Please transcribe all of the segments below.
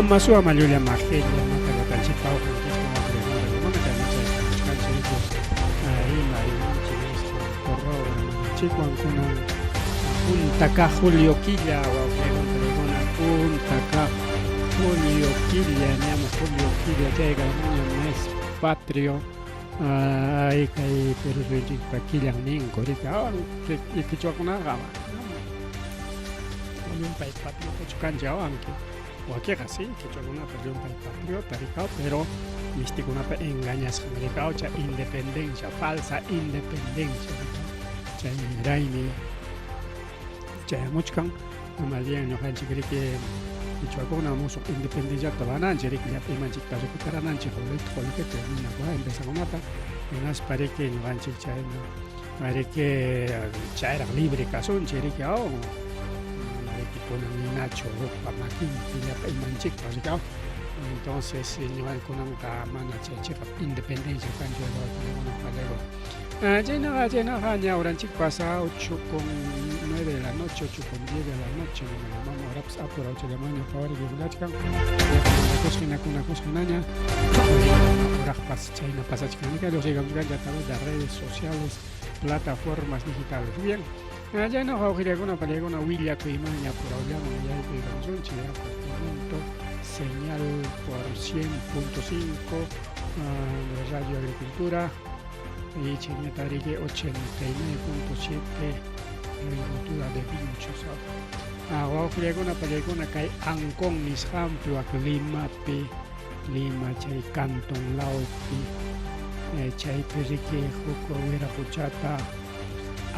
Ama su ama llulla majella makallatanchikpa uqanchikpa waqrikunakuna chaynachaysqanchik rimarinchik nisqa programanchikwan kunan punta kaq julio killa wawqikuna punta kaq julio killa ñam julio killa chayqa ñam mes patrio ay kay Perú suyunchikpa killan ninku riki qichwakunaqa llumpay patriotachu kanchik awanki wakiqa sí qichwakunapas llumpay patriota rikaw pero mistikunapa engañasqan rikaw chay independencia falsa independencia rikaw chay raymi chayamuchkan más bien ñuqanchik riki qichwakuna musuq independenciata vananchik riki llapa imanchikta recuperananchik qullqita minakuna empresakunata hinaspa riki ñuqanchik chayna riki chayraq libre kasunchik riki aw mana riki kunan ninachu hukpa makinpi llapa imanchikpas riki aw entonces ñuqankunanqa mana chay chiqap independencia kanchu wawqikuna Chaynaqa, chaynaqa ñawranchikpas 8 con 9 de la noche, 8 con 10 de la noche, mama horapas apuraw chayllamanña pawariki willachkan, kunakusqinaña, horaqpas chayna pasachkan, lluqsiykamuchkanchik a través de redes sociales, plataformas digitales. Bien, chayna wawqillakuna, pallakuna willakuymanña apurawllaman yaykuykamusunchik, ya momento, señal por 100.5 de Radio Agricultura, y chayñatariki 89.7 Agricultura de Vinchos. Wawqillakuna pallaykuna kay Ancón nisqanpi wak Limapi, Lima chay Canton lawpi, chaypi riki huk wiraquchata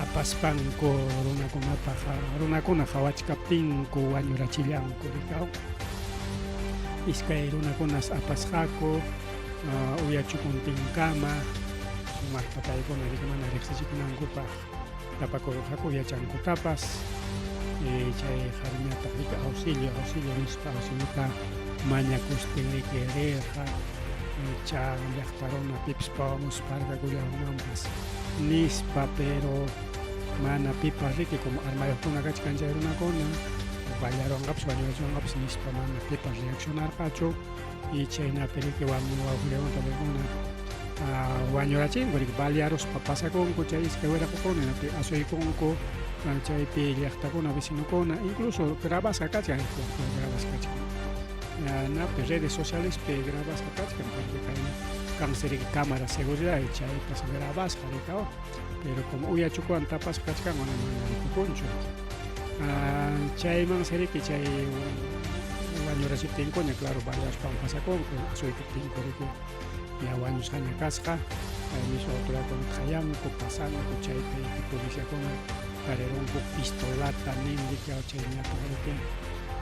apaspanku runakunapaq runakuna qhawachkaptinku wañurachillanku rikaw. Iskay runakunas apasqaku uyachukuntinkama sumaqta paykuna riki mana riqsichikunankupaq tapakurqaku uyachankutapas chay qhariñataq riki auxilio auxilio nispa auxiliota mañakustin riki rirqa cha llaqta runa pipas pawamuspa harkakullawanmanpas nispa pero mana pipas riki como armayuqkuna kachkan chay runakuna ballaruwanqapas wañurachiwanqapas nispa mana pipas reaccionarqachu y chaynapi riki wawqillakuna paykuna wañurachinku riki balearuspa pasakunku chay iskay wiraqukuna hinaptin asuykunku chaypi llaqtakuna vecinokuna incluso grabasqa kachkan grabasqa kachkan napi redes socialespi grabasqa kachkan porque kay kansi riki cámara seguridad chaypas grabasqa rikaw pero como uyachukuwan tapasqa kachkan mana rikukunchu chaymansi riki chay wañurachiptinkuña claro baleaspan pasakunku asuykuptinku riki ña wañusqaña kasqa mishu autoridadkuna qayanku pasanku chaypi policiakuna tarirunku pistolata nin riki chayñataq riki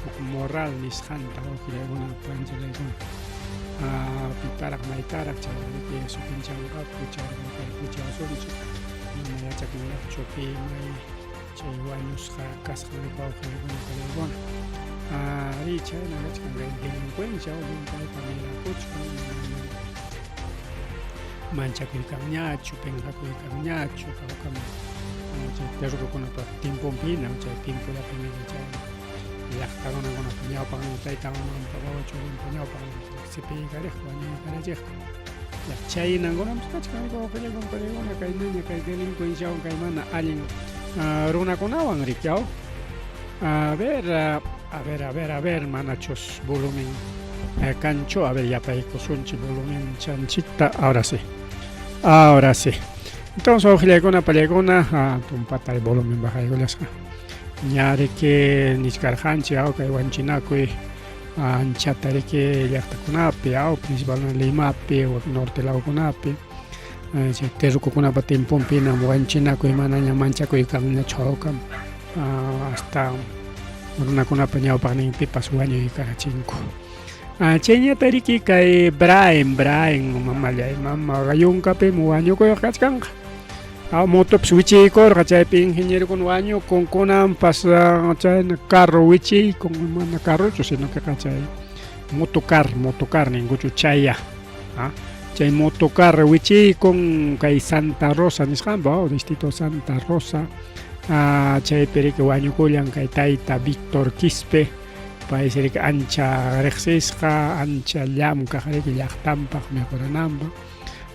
huk morral nisqanta wawqillaykuna panchillaykuna pitaraq maytaraq chayqa riki sutinchanqaku chayqa richiwasunchik mana yachakunraqchu pi may chay wañusqa kasqan riki wawqillaykuna pallaykuna arí chayna kachkan kay delincuencia llumpayta mirakuchkan mana manchakuykanñachu pinqakuykanñachu hawkam chay terrukukunapa tiemponpi hina chay tiempollapimi chay llaqta runakunapa ñawpaqnin tayta mamanpa wawa churinpa ñawpaqnin sipiykareqku wañuykarachiqku chaynankunapas kachkan wawqillakuna paykuna kaynaña kay delincuenciawan kay mana allin runakunawan riki aw a ver a ver a ver a ver manachus volumen kanchu a ver yapaykusunchik volumen chanchikta ahora sí ahora sí entonces wawqillaykuna pallaykuna tumpata volumen bajaykullasqa ña riki nichkarqanchik aw kay wanchinakuy anchata riki llaqtakunapi aw principalmente Limapi wak norte lawkunapi chay terrukukunapa tiemponpinam wanchinakuy manaña manchakuy kanñachu hawkam hasta runakunapa ñawpaqninpipas wañuykarachinku chayñata riki kay Braen Braen mamallay mama yunkapim wañukuyqa kachkanqa motopis wichiykurqa chaypi ingenierokuna wañukun kunanpas chayna carro wichiykun mana carrochu sino que chay motocar motocar ninkuchu chaya chay motocar wichiykun kay Santa Rosa nisqanpa distrito Santa Rosa chaypi riki wañukullan kay tayta Víctor Quispe. Paysi riki ancha riqsisqa, ancha llamkaq riki llaqtanpaq mejorananpaq.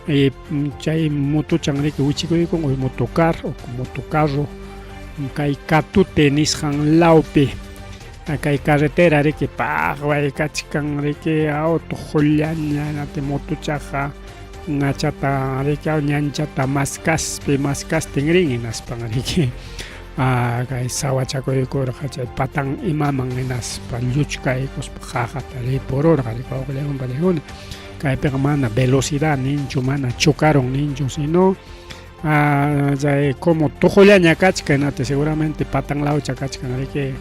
Y chay motuchan riki wichikuykun o motocar o motocarro kay Catute nisqan lawpi kay carretera riki paqway kachkan riki auto qullaña nati motochaqa ngachata riki ñanchata maskaspi maskastin rin hinaspan riki kay sawachakuykurqa chay patan imaman hinaspa lluchkaykuspa qaqata ripururqa riki wawqillaykuna paniykuna. Kaypiqa mana velocidad ninchu, mana chocaron ninchu, sino chay como tuqullaña kachkan hinata seguramente patan lawcha kachkan riki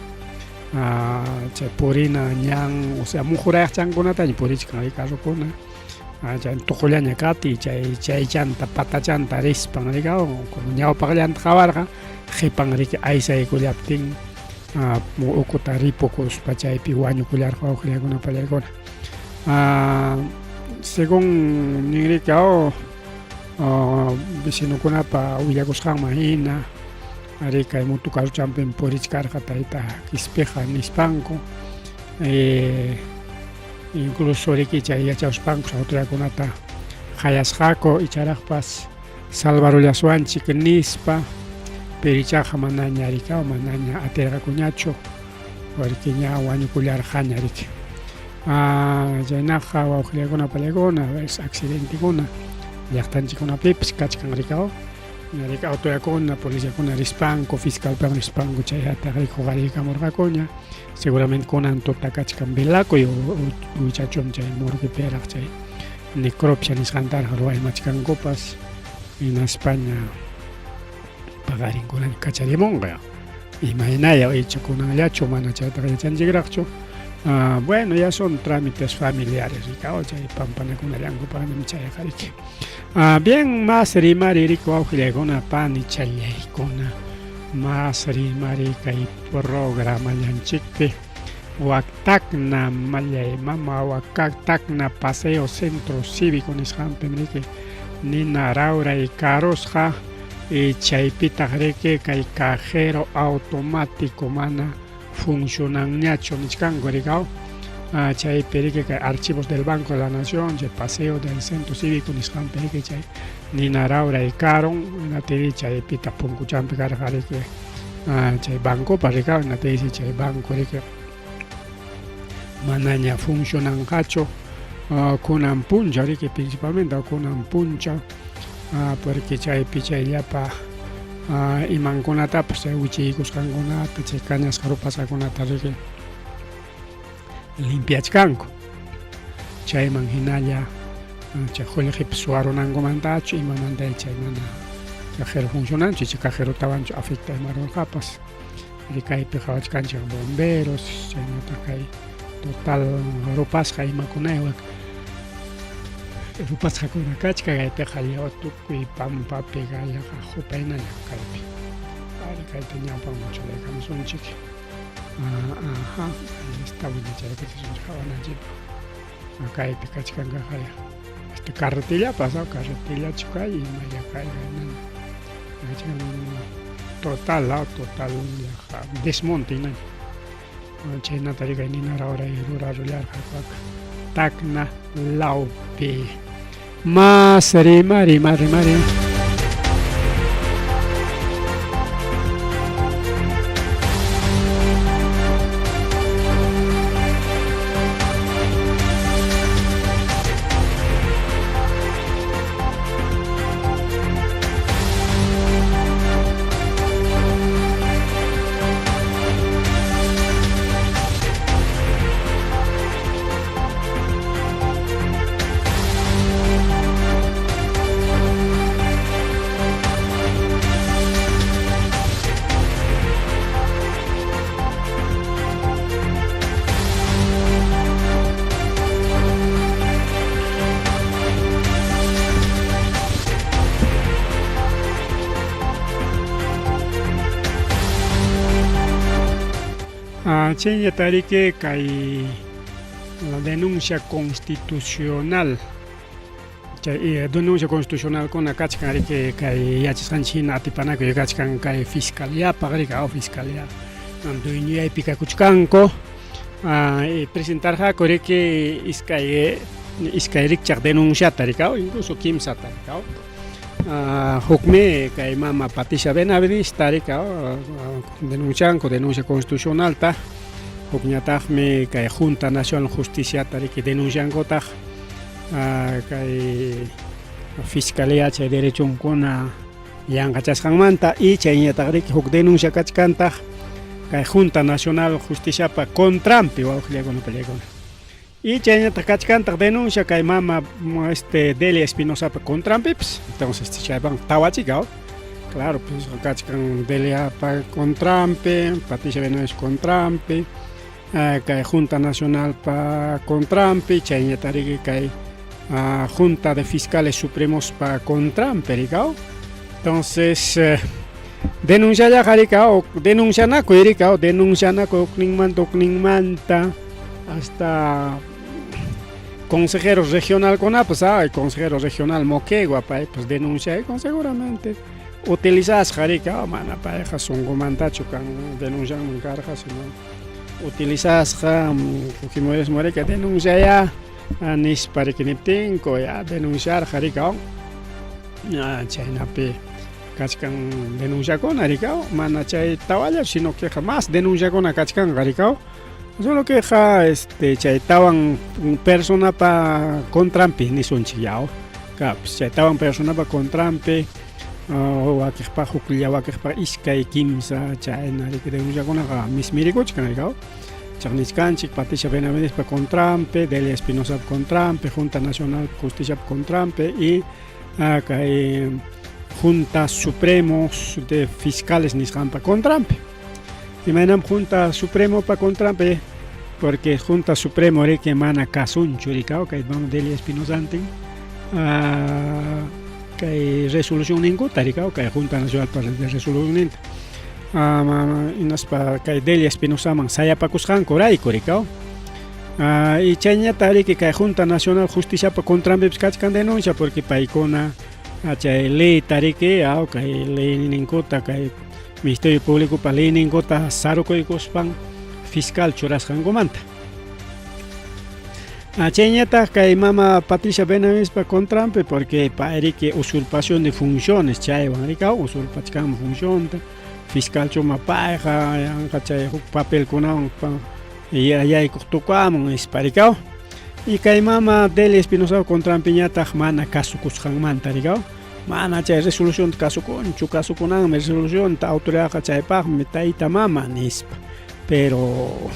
chay purina ñan, o sea muhurayaqchankunataña purichkan riki carrokuna. Chay tuqullaña kati chay chaychanta patachanta rispan riki como ñawpaqllanta qawarqa qhipan riki aysaykullaptin ukuta ripukuspa chaypi wañukullarqa wawqillaykuna pallaykuna. Según ninrika vecinokunapa willakusqanman hina ari kay mutu carruchampim purichkarqa tayta Quispiqa nispanku incluso riki chay yachaspanku autoridadkunata qayasqaku icharaqpas salvarullasuanchik nispa pero ichaqa manaña rikaw manaña atirqakuñachu porque ña wañukullarqaña riki. Chaynaqa wawqillaykuna pallaykuna accidentekuna llaqtanchikkunapipis kachkan rikaw riki autoridadkuna policiakuna rispanku fiscalpiwan rispanku chayataq riki huqariykamurqakuña seguramente kunan tuta kachkan velakuy ichachum chay morguepiraq chay necropsia nisqantaraq ruwaymachkankupas hinaspaña paqarinkunaña kacharimunqa imaynaya icha kunanllachu mana chaytaqa yachanchikraqchu. Bueno, ya son trámites familiares rikaw chay pampanakunallankupaqñam chayqa riki. Bien, mas rimari riki wawqillaykuna panichallaykuna mas rimari kay programallanchikpi wak Tacna mallay mama wak Tacna Paseo Centro Cívico nisqanpim riki nina rawray karusqa y chaypitaq riki kay cajero automático mana funcionanñachu nichkanku rikaw chaypi riki kay archivos del Banco de la Nación chay Paseo del Centro Cívico nisqanpi riki chay nina rawray karun hinatiri chaypitaq punkuchanpi karqa riki chay bancopa rikaw hinatiri chay banco riki manaña funcionanqachu kunan punchaw riki principalmente kunan punchaw porque chaypi chay llapa imankunatapas chay wichiykusqankunata chay kañasqa rupasqakunata riki limpiachkanku chayman hinalla chay qullqipi suwarunankumantachu imamanta chay mana cajero funcionanchu chay cajerotawanchu afecta imarurqapas kaypi qhawachkanchik bomberos chaynataq kay total rupasqa imakunaywan rupasqakuna kachkan kaypiqa lliw tukuy pampapi yaqa qupaynaña kaypi ari kayta ñawpaman churaykamusunchik aha ahí está wiñacharakachisunchik qhawananchikpaq kaypi kachkanqa hasta carretillapas carretillachu kay imaya kay kachkan total total desmonte hinaña chaynata rikay nina rawray rurarullarqa Tacna lawpi mas rimari mas rimari. Chayñatariki kay la denuncia constitucional chay denuncia constitucionalkuna kachkan riki kay yachasqanchik hina atipanakuy kachkan kay fiscaliapaq riki aw fiscalia dueñoyaypi kakuchkanku. Presentarqaku riki iskay iskay rikchaq denunciata rikaw incluso kimsata rikaw. Hukmi kay mama Patricia Benavidesta rikaw denuncianku denuncia constitucionalta hukñataqmi kay Junta Nacional Justiciata riki denunciankutaq kay Fiscalía chay derechonkuna yanqachasqanmanta y chayñataq riki huk denuncia kachkantaq kay Junta Nacional Justiciapa contranpi wawqillakuna pillakuna. Y chayñataq kachkantaq denuncia kay mama este Delia Espinosapa contranpipas. Entonces chaypan tawachika. Claro, pues kachkan Deliapa contranpi, Patricia Benavides contranpi, kay Junta Nacionalpa contranpi, chayñataq riki kay Junta de Fiscales Supremos pa contranpi rikaw. Entonces denunciallaqa rikaw, denuncianakuy rikaw, denuncianakuy hukninmanta hukninmanta hasta consejero regionalkunapas, ah, consejero regional Moquegua paypas denunciaykun seguramente utilizasqa rikaw, mana payqa sunqumantachu kan denuncianman karqa, sino utilizasqa Fujimorismo rika denunciaya nispa riki niptinku ya denunciarqa rikaw, chaynapi kachkan denunciakuna rikaw, mana chay tawallachu sino queqa más denunciakuna kachkanqa rikaw. Solo queqa este chay tawan personapa contranpi nisunchik yaw. Kapis chay tawan personapa contranpi wakiqpaq huklla wakiqpaq iskay kimsa chayna riki denunciakunaqa mismirikuchkan rikaw. Chaqnichkanchik Patricia Benavidespa contranpi, Delia Espinosapa contranpi, Junta Nacional Justiciapa contranpi y kay Junta Supremos de Fiscales nisqanpa contranpi. Imaynam Junta Supremopa contranpi, porque Junta Supremo riki mana kasunchu rikaw kay mama Delia Espinosantin kay resolución ninkuta rikaw kay Junta Nacional de resolución ninta. Hinaspa kay Delia Espinosaman sayapakusqanku rayku rikaw. Y chayñata riki kay Junta Nacional Justiciapa contranpipas kachkan denuncia porque paykuna chay leyta riki kay leyninkuta kay Ministerio Públicopa leyninkuta sarukuykuspan fiscal churasqankumanta. Chayñataq kay mama Patricia Benavidespa contranpi porque pay riki usurpación de funciones chaywan rikaw usurpachkanman funcionta fiscal chuma payqa yanqa chay huk papelkunawan yaykuq tukamun nispa rikaw. Y kay mama Delia Espinosa contranpiñataq mana kasukusqanmanta rikaw. Mana chay resolucionta kasukunchu, kasukunanmi resolucionta autoridadqa chaypaqmi tayta mama nispa. Pero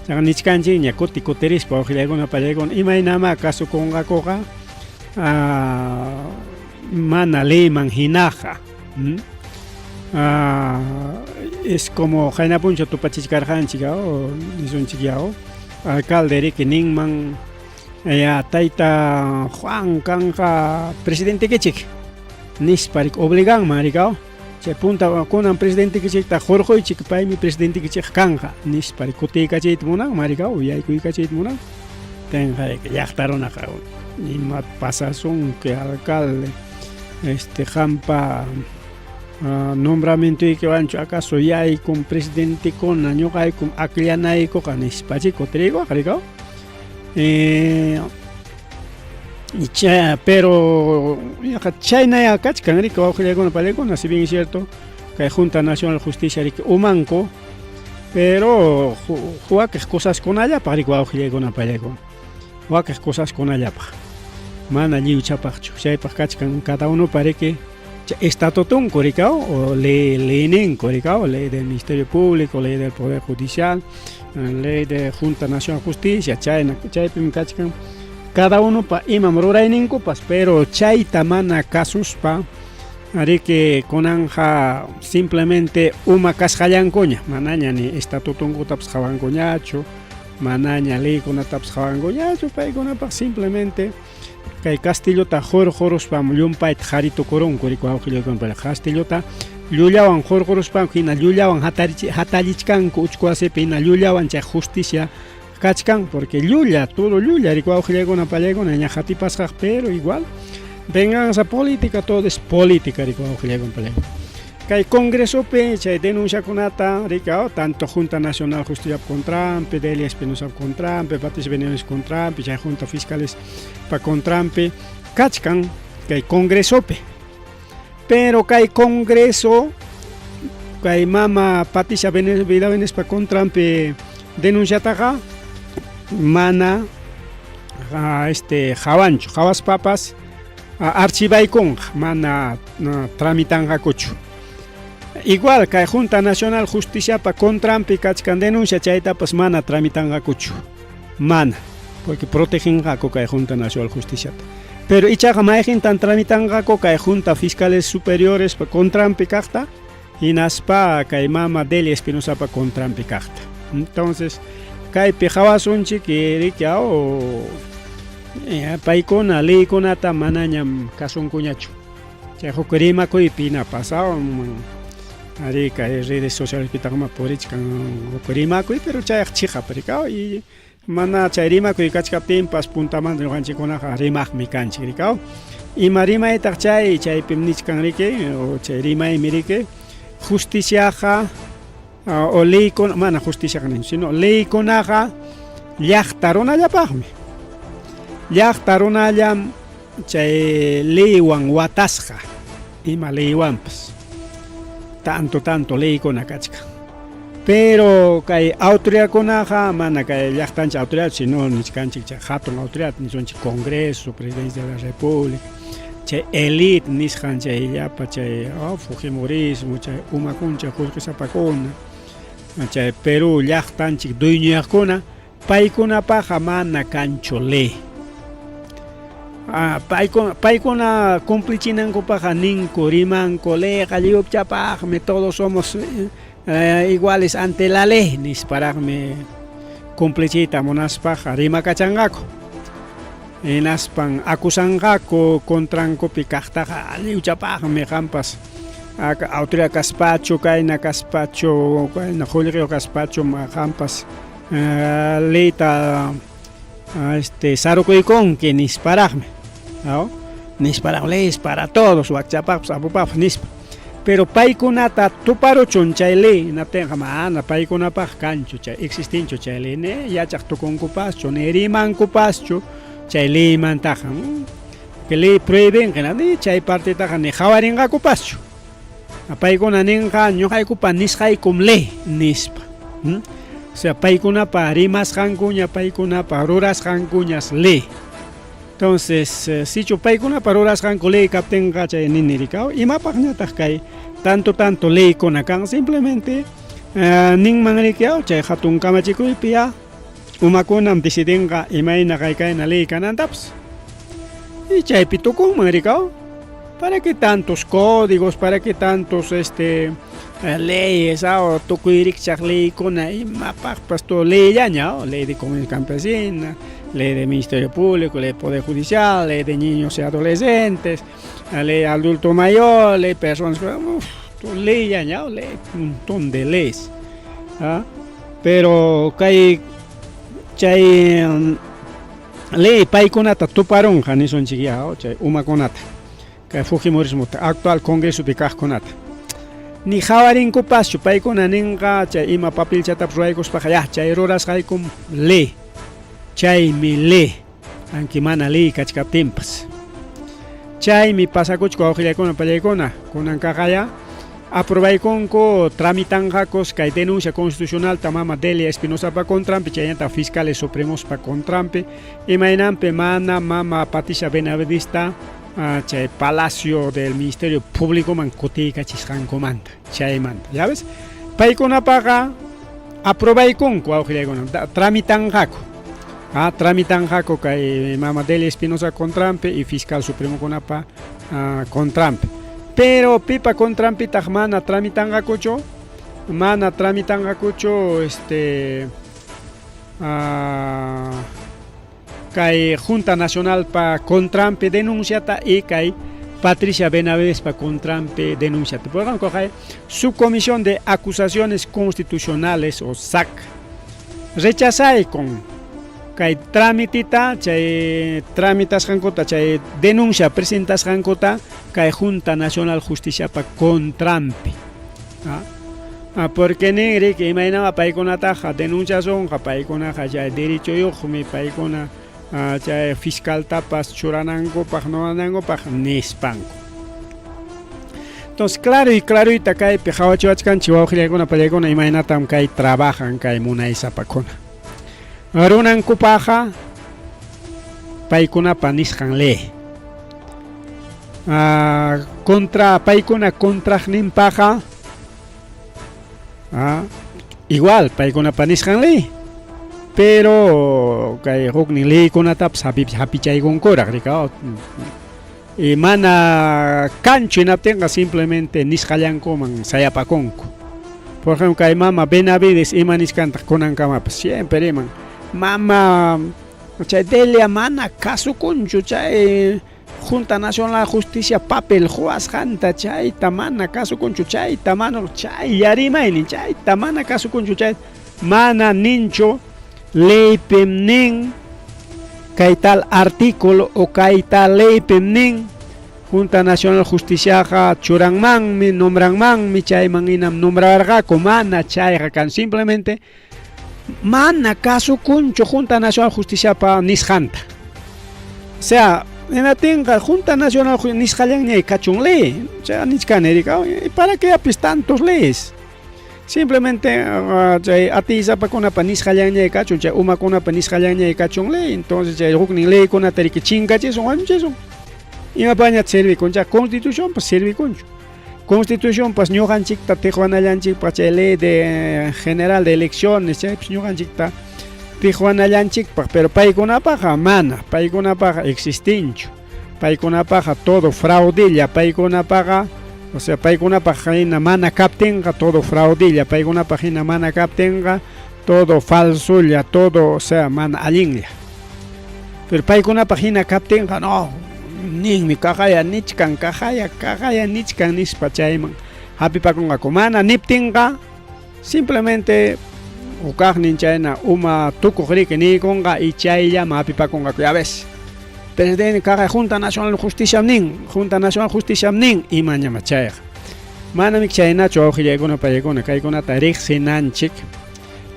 nichkanchikña kuti kutirispa wawqillaykuna pallaykuna imaynamá kasukunqakuqa mana leyman hinaqa. Es como qayna punchaw tupachichkarqanchik nisunchik yaw alcalde riki ninman ya tayta Juan kanqa presidentekichik nispa riki obliganman rikaw chay punta kunan presidentekichikta hurquychik paymi presidentekichik kanqa nispa riki kutiykachiyta munanman rikaw yaykuykachiyta munan tenqa riki llaqta runaqa ima pasasunki alcalde este qampa nombramientoykiwanchu acaso yaykun presidentekuna ñuqaykum akllanaykuqa nispa chay kutiriykuqa rikaw. Pero chaynaya kachkan riki wawqillaykuna pallaykuna si bien es cierto kay Junta Nacional de Justicia riki umanku pero wakiq cosaskunallapaq riki wawqillaykuna pallaykuna wakiq cosaskunallapaq mana lliwchapaqchu chaypaq kachkan cada unopa riki estatutunku rikaw o leyninku rikaw ley del Ministerio Público, ley del Poder Judicial, ley de Junta Nacional de Justicia, chayna chaypim kachkan cada unopa imam rurayninkupas pero chayta mana kasuspa riki kunanja simplemente uma kasqallankuña manaña ni estatutunkutapas qhawankuñachu manaña leykunatapas qhawankuñachu paykunapaq simplemente kay castillota hurquruspam llumpayta qaritukurunku riki wawqillaykuna castillota llullawan hurquruspanku hina llullawan hatallichkanku uchku wasipi hina llullawan chay justicia kachkan porque llulla todo llulla riki wawqillaykuna pallaykuna ña qatipasqaq pero igual venganza política todo es política riki wawqillaykuna pallaykuna. Kay Congresopi chay denunciakunata rika tanto Junta Nacional Justicia contranpi, Delia Espinosa contranpi, Patricia Benavides contranpi, chay Junta Fiscales pa contranpi kachkan kay Congresopi. Pero kay Congreso kay mama Patricia Benavides pa contranpi denunciataqa mana hawanchu, hawaspapas archivaykunqa, mana tramitanqakuchu. Igual kay Junta Nacional Justiciapa contranpi kachkan denuncia chaytapas mana tramitanqakuchu. Mana, porque protegenqaku kay Junta Nacional Justiciata. Pero ichaqa mayqintan tramitanqaku kay Junta Fiscales Superiores contranpi kaqta hinaspa kay mama Delia Espinosapa contranpi kaqta. Entonces, kaypi qawasunchik riki paykuna leykunata manañam kasunkuñachu. Chay huk rimakuypi hina pasawan ari kay redes sociales pitaqma purichkan huk rimakuy, pero chayqa chiqap rikaw y mana chay rimakuy kachkaptinpas puntamanta ñuqanchikkunaqa rimaqmi kanchik rikaw. Ima rimaytaq chay chaypim nichkan riki o chay rimaymi riki justiciaqa o leykuna mana justiciaqa nin sino leykunaqa llaqta runallapaqmi. Llaqta runallam chay leywan watasqa ima leywanpas tanto tanto leykuna kachkan. Pero kay autoridadkunaqa mana kay llaqtanchik autoridad sino nichkanchik chay hatun autoridad nisunchik Congreso, Presidencia de la República, chay elite nisqan chay llapa chay fujimorismo, chay umakuncha qullqisapakuna, chay Perú llaqtanchik dueñoyaqkuna paykunapaqqa mana kanchu ley. Paykuna cumplichinankupaqqa ninku rimanku leyqa lliwchapaqmi todos somos iguales ante la ley nisparaqmi cumplichiyta munaspaqa rimakachanqaku. Hinaspan acusanqaku contrankupi kaqtaqa lliwchapaqmi qampas autoridad kaspachu kayna kaspachu kayna qullqiyuq kaspachu qampas leyta sarukuykunki nisparaqmi, ¿no? Nisparaq ley es para todos, wakchapaqpas apupaqpas nispa. Pero paykunata tuparuchun chay ley hinaptinqa mana paykunapaq kanchu chay existinchu chay ley ni yachaq tukunkupaschu ni rimankupaschu chay leymantaqa. Que ley prohibinqa ni chay partitaqa ni qawarinqakupaschu. Paykuna ninqa ñuqaykupa nisqaykum ley nispa. O sea, paykunapa rimasqankuña, paykunapa rurasqankuñas ley. Entonces, sichu paykunapa rurasqanku ley kaptinqa chay nini rikaw, imapaqñataq kay tanto tanto leykuna kan simplemente ninman rikaw chay hatun kamachikuypi ya umakunam decidinqa imayna kay kayna ley kanantapas. Y chaypi tukunman rikaw. ¿Para qué tantos códigos? ¿Para qué tantos leyes? O tukuy rikchaq leykuna imapaqpas todo leyllaña, ley de comunidad campesina, ley de Ministerio Público, ley de Poder Judicial, ley de niños y adolescentes, ley de adulto mayor, ley de personas, uf, leyllaña, ley, un montón de leyes. ¿Ah? Pero kay chay ley paykunata tuparunqa nisunchik ya, chay umakunata. Kay Fujimorismota actual Congresopi kaqkunata. Ni qhawarinkupaschu paykuna ninqa chay ima papelchatapas ruraykuspaqa ya chay rurasqaykum ley. Chaymi ley, aunque mana ley kachkaptinpas. Chaymi pasakuchku wawqillaykuna pallaykuna kunan kaqaya aprobaykunku tramitanqakus kay denuncia constitucional mama Delia Espinosapa contranpi chaynata fiscales supremospa contranpi imaynanpi mana mama Patricia Benavidesta chay palacio del Ministerio Público man kutiykachisqankumanta chaymanta, ya ves? Paykunapaqa aprobaykunku wawqillaykuna tramitanqaku. Tramitanqaku kay mama Delia Espinosa contranpi y fiscal supremokunapa contranpi. Pero pipa contranpitaq mana tramitanqakuchu, mana tramitanqakuchu kay Junta Nacional pa contranpi denunciata y kay Patricia Benavides pa contranpi denunciata. Por ejemplo, Subcomisión de Acusaciones Constitucionales o SAC rechazay con Kay tramitita chay tramitasqankuta chay denuncia presentasqankuta kay Junta Nacional Justiciapa contranpi. Ah, porque nin riki imaynama paykunataqa denunciasunqa paykunaqa chay derechoyuqmi paykuna chay fiscaltapas churanankupaq nuwanankupaq nispanku. Entonces, claro y claroyta kaypi qawachiwachkanchik wawqillaykuna pallaykuna imaynatam kay trabajan kay munaysapakuna. Runankupaqqa paykunapa nisqan ley. Contra paykuna contraqninpaqa igual paykunapa nisqan ley. Pero kay huknin leykunatapas hapichaykunkuraq rika. Y mana kanchu hinaptinqa simplemente nisqallankuman sayapakunku. Por ejemplo, kay mama Benavides ima niskantaq kunankamapas siempre riman. Mama chay Delia mana kasukunchu chay Junta Nacional Justicia papel quwasqanta chayta mana kasukunchu chayta mana chaylla rimaynin chayta mana kasukunchu chay mana ninchu leypim nin kay tal artículo o kay tal leypim nin Junta Nacional Justiciaqa churanmanmi nombranmanmi chayman hinam nombrarqaku mana chayqa kan simplemente mana kasukunchu Junta Nacional Justiciapa nisqanta. O sea, hinaptinqa Junta Nacional nisqallanñay kachun ley. O sea, nichkani rika, ¿para qué apis tantos leyes? Simplemente chay atiysapakunapa nisqallanñay kachun, chay umakunapa nisqallanñay kachun ley. Entonces chay huknin leykunata riki chinkachisun, wañuchisun. Imapañataq servikun? Chay constitucionpas servikunchu. Constitucionpas ñuqanchikta tiqwanallanchikpaq chay ley de general de elecciones chaypas ñuqanchikta tiqwanallanchikpaq, pero paykunapaqqa mana, paykunapaqqa existinchu. Paykunapaqqa todo fraudilla, paykunapaqqa, o sea, paykunapaq hina mana kaptinqa todo fraudilla, paykunapaq hina mana kaptinqa todo falsolla, todo, o sea, mana allinlla. Pero paykunapaq hina kaptinqa no, ninmi kaqaya nichkan, kaqaya, kaqaya nichkan nispa chayman hapipakunqaku. Mana niptinqa simplemente hukaqnin chayna uma tukuq riki niykunqa y chayllaman hapipakunqaku. Ya ves, presidente kaqay Junta Nacional Justicia nin, Junta Nacional Justicia nin, imañama chayqa. Manami chaynachu wawqillaykuna paykuna kaykunata riqsinanchik.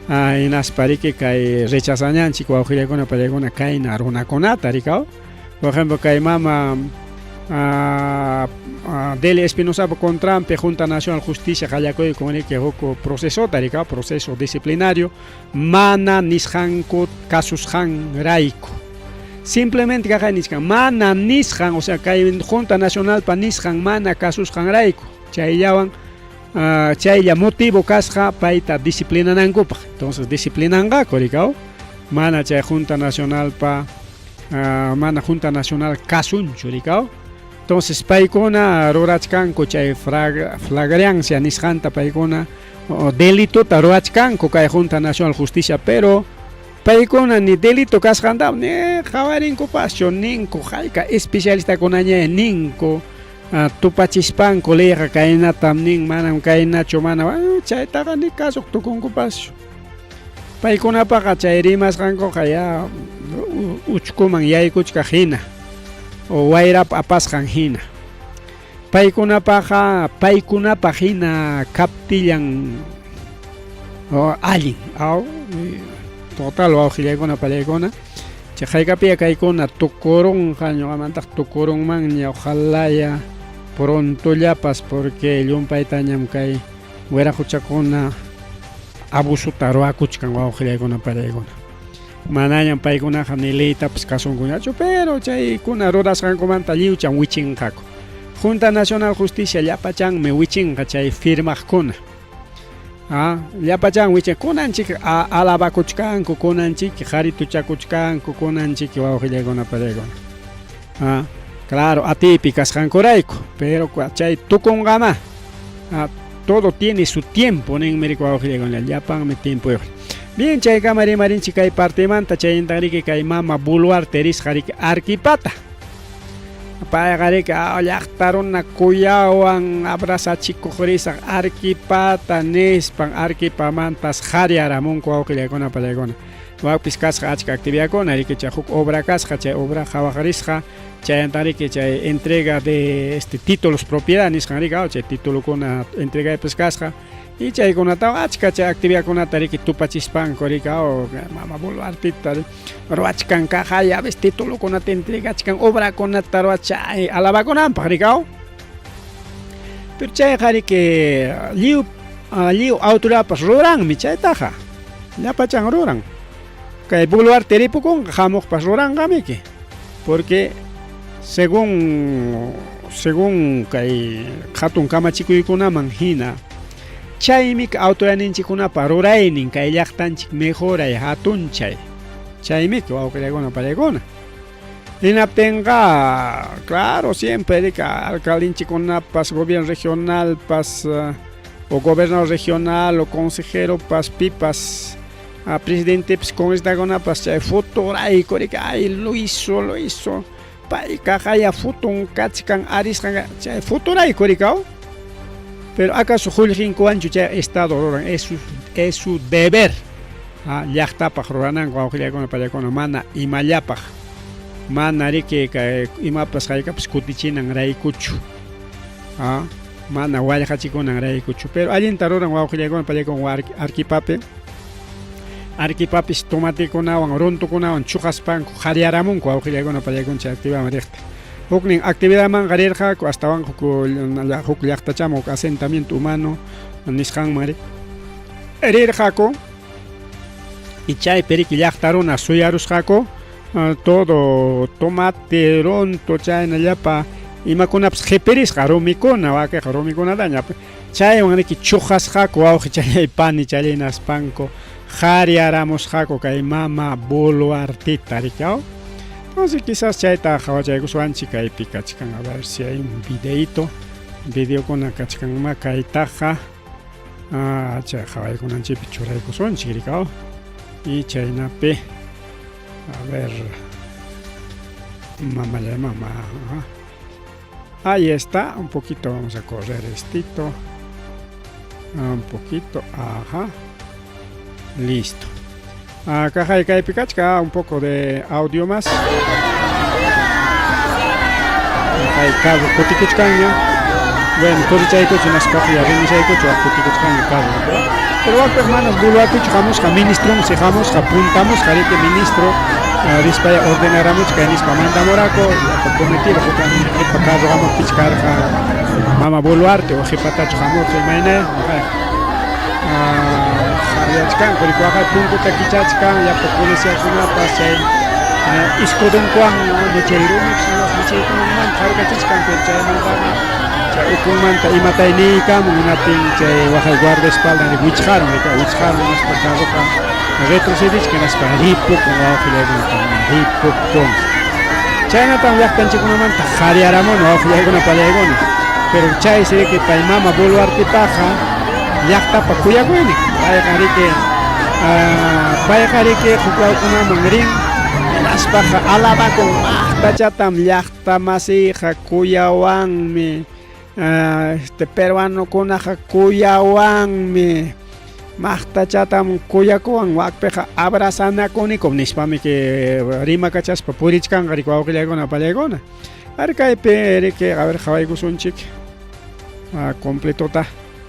Hinaspa riki kay rechazañanchik wawqillaykuna paykuna kayna runakunata rikaw. Por ejemplo, kay mama Delia Espinosapa contranpi Junta Nacional Justicia qallakuykun riki huk procesota rikaw, proceso disciplinario mana nisqanku kasusqanrayku. Simplemente kaqay nichkan mana nisqan, o sea, kay Junta Nacionalpa nisqan mana kasusqanrayku. Chayllawan chaylla motivo kasqa payta disciplinanankupaq. Entonces disciplinanqaku rikaw, mana chay Junta Nacionalpa mana Junta Nacional kasunchu rikaw. Entonces paykuna rurachkanku chay flagrancia nisqanta paykuna delitota ruwachkanku kay Junta Nacional Justicia, pero paykuna ni delito kasqanta ni qhawarinkupaschu ninku hayka especialistakunaña ninku tupachispanku leyqa kaynatam nin manam kaynachu mana chaytaqa ni kasuq tukunkupaschu. Paykunapaqa chay rimasqankuqa ya uchkuman yaykuchkaq hina o wayrap apasqan hina. Paykunapaqa paykunapaq hina kaptillan allin. Aw, total wawqillaykuna pallaykuna chay haykapiya kaykuna tukurunqa ñuqamantaq tukurunmanña ojalaya prontollapas porque llumpaytañam kay wiraquchakuna abusota ruwakuchkan wawqillaykuna pallaykuna. Manañam paykunaqa ni leytapas kasunkuñachu, pero chaykuna rurasqankumanta lliwchan wichinqaku. Junta Nacional Justicia llapachanmi wichinqa chay firmaqkuna. Llapachan wichin kunanchik alabakuchkanku, kunanchik qarituchakuchkanku, kunanchik wawqillaykuna pallaykuna. Claro, atiypi kasqankurayku, pero chay tukunqama. Todo tiene su tiempo, ninmi riki wawqillaykuna, llapanmi tiempoyuq. Bien, chaykama rimarinchik kay partemanta, chaynintan riki kay mama Boluarte risqa riki Arquipata. Payqa riki llaqta runa kuyawan abrazachikuq risaq Arquipata nispan Arquipamantas qhariyaramunku wawqillaykuna pallaykuna. Wakpis kasqa achka actividadkuna riki chay huk obra kasqa chay obra qhawaq risqa chayanta riki chay entrega de este títulos propiedad nisqan riki chay titulokuna entregaypis kasqa y chaykunatawan achka chay actividadkunata riki tupachispanku riki mama Boluartita ruwachkan kaqaya a veces titulokunata entregachkan obrakunata ruwachay alabakunanpaq riki pero chayqa riki lliw lliw autoridadpas ruranmi chaytaqa llapachan ruran kay Boluarte ripukunqa hamuqpas ruranqamiki porque según según kay hatun kamachikuykunaman hina chaymi autoridadninchikkunapa ruraynin kay llaqtanchik mejoray hatunchay chaymiki wawqillaykuna pallaykuna hinaptinqa claro siempre riki alcaldenchikkunapas gobierno regionalpas o gobernador regional o consejeropas pipas presidentepas congresitakunapas chay fotorayku riki ay lo hizo lo hizo payqa qaya foton kachkan arisqan chay fotorayku riki pero acaso qullqinkuwanchu chay estado ruran es su, es su deber llaqtapaq rurananku wawqillaykuna pallaykuna mana imallapaq mana riki kay imapas haykapas kutichinan raykuchu mana wallqachikunan raykuchu pero allinta ruran wawqillaykuna pallaykuna Arquipapi Arquipapis tomatekunawan runtukunawan chuqaspanku qhariyaramunku wawqillaykuna pallaykuna chay actividadman riqta huknin actividadmanqa rirqaku astawan huk llaqtachaman huk asentamiento humano nisqanman rirqaku y chaypi riki llaqta runa suyarusqaku todo tomate runtu chayna llapa imakunapas qipirisqa rumikuna wakiqa rumikunataña chaywan riki chuqasqaku wawqi challay pani challay naspanku qhariyaramusqaku kay mama Boluartita riki entonces quizás chayta qhawachaykuswanchik kaypi kachkan a ver si hay un videito videokuna kachkanma kaytaqa chay qhawaykunanchikpi churaykusunchik riki y chaynapi a ver mamallay mama ahí está un poquito vamos a correr estito un poquito ajá listo acá hay kaypi kachka un poco de audio más kay carro kutikuchkanña bueno corrichaykuchu naspaqya rimisaykuchu kutikuchkanña carro pero wakpaq manas Boluartechu hamusqa ministronsi hamusqa puntamusqa riki ministro rispaya ordenaramuchka nispa mandamurako comitiva qipa carro hamuqpich karqa mama Boluarte o qipatachu hamurqa imayna qhariyachkanku riki waqay punkuta kichachkan llapa policiakunapas chay escudonkuwan chay rumipas michaykunanmanta harkachichkan pero chaymantaqa chay ukunmanta imatay niykamun hinaptin chay waqay guardaespalda wichqarun wichqarun hinaspa carroqa retrocedichkan hinaspa ripukun wawqillaykuna ripukun chaynatam llaqtanchikkunamanta qhariyaramuni wawqillaykuna pallaykuna pero chaysi riki pay mama Boluartepaqqa llaqtapa kuyakuynin payqa riki payqa riki huk lawkunaman rin hinaspaqa alabakun maqtachatam llaqta masiyqa kuyawanmi este peruanokunaqa kuyawanmi maqtachatam kuyakuwan wakpiqa abrazanakunikum nispami que rimakachaspa purichkanqa riki wawqillaykuna pallaykuna a ver kaypi riki a ver qhawaykusunchik completota.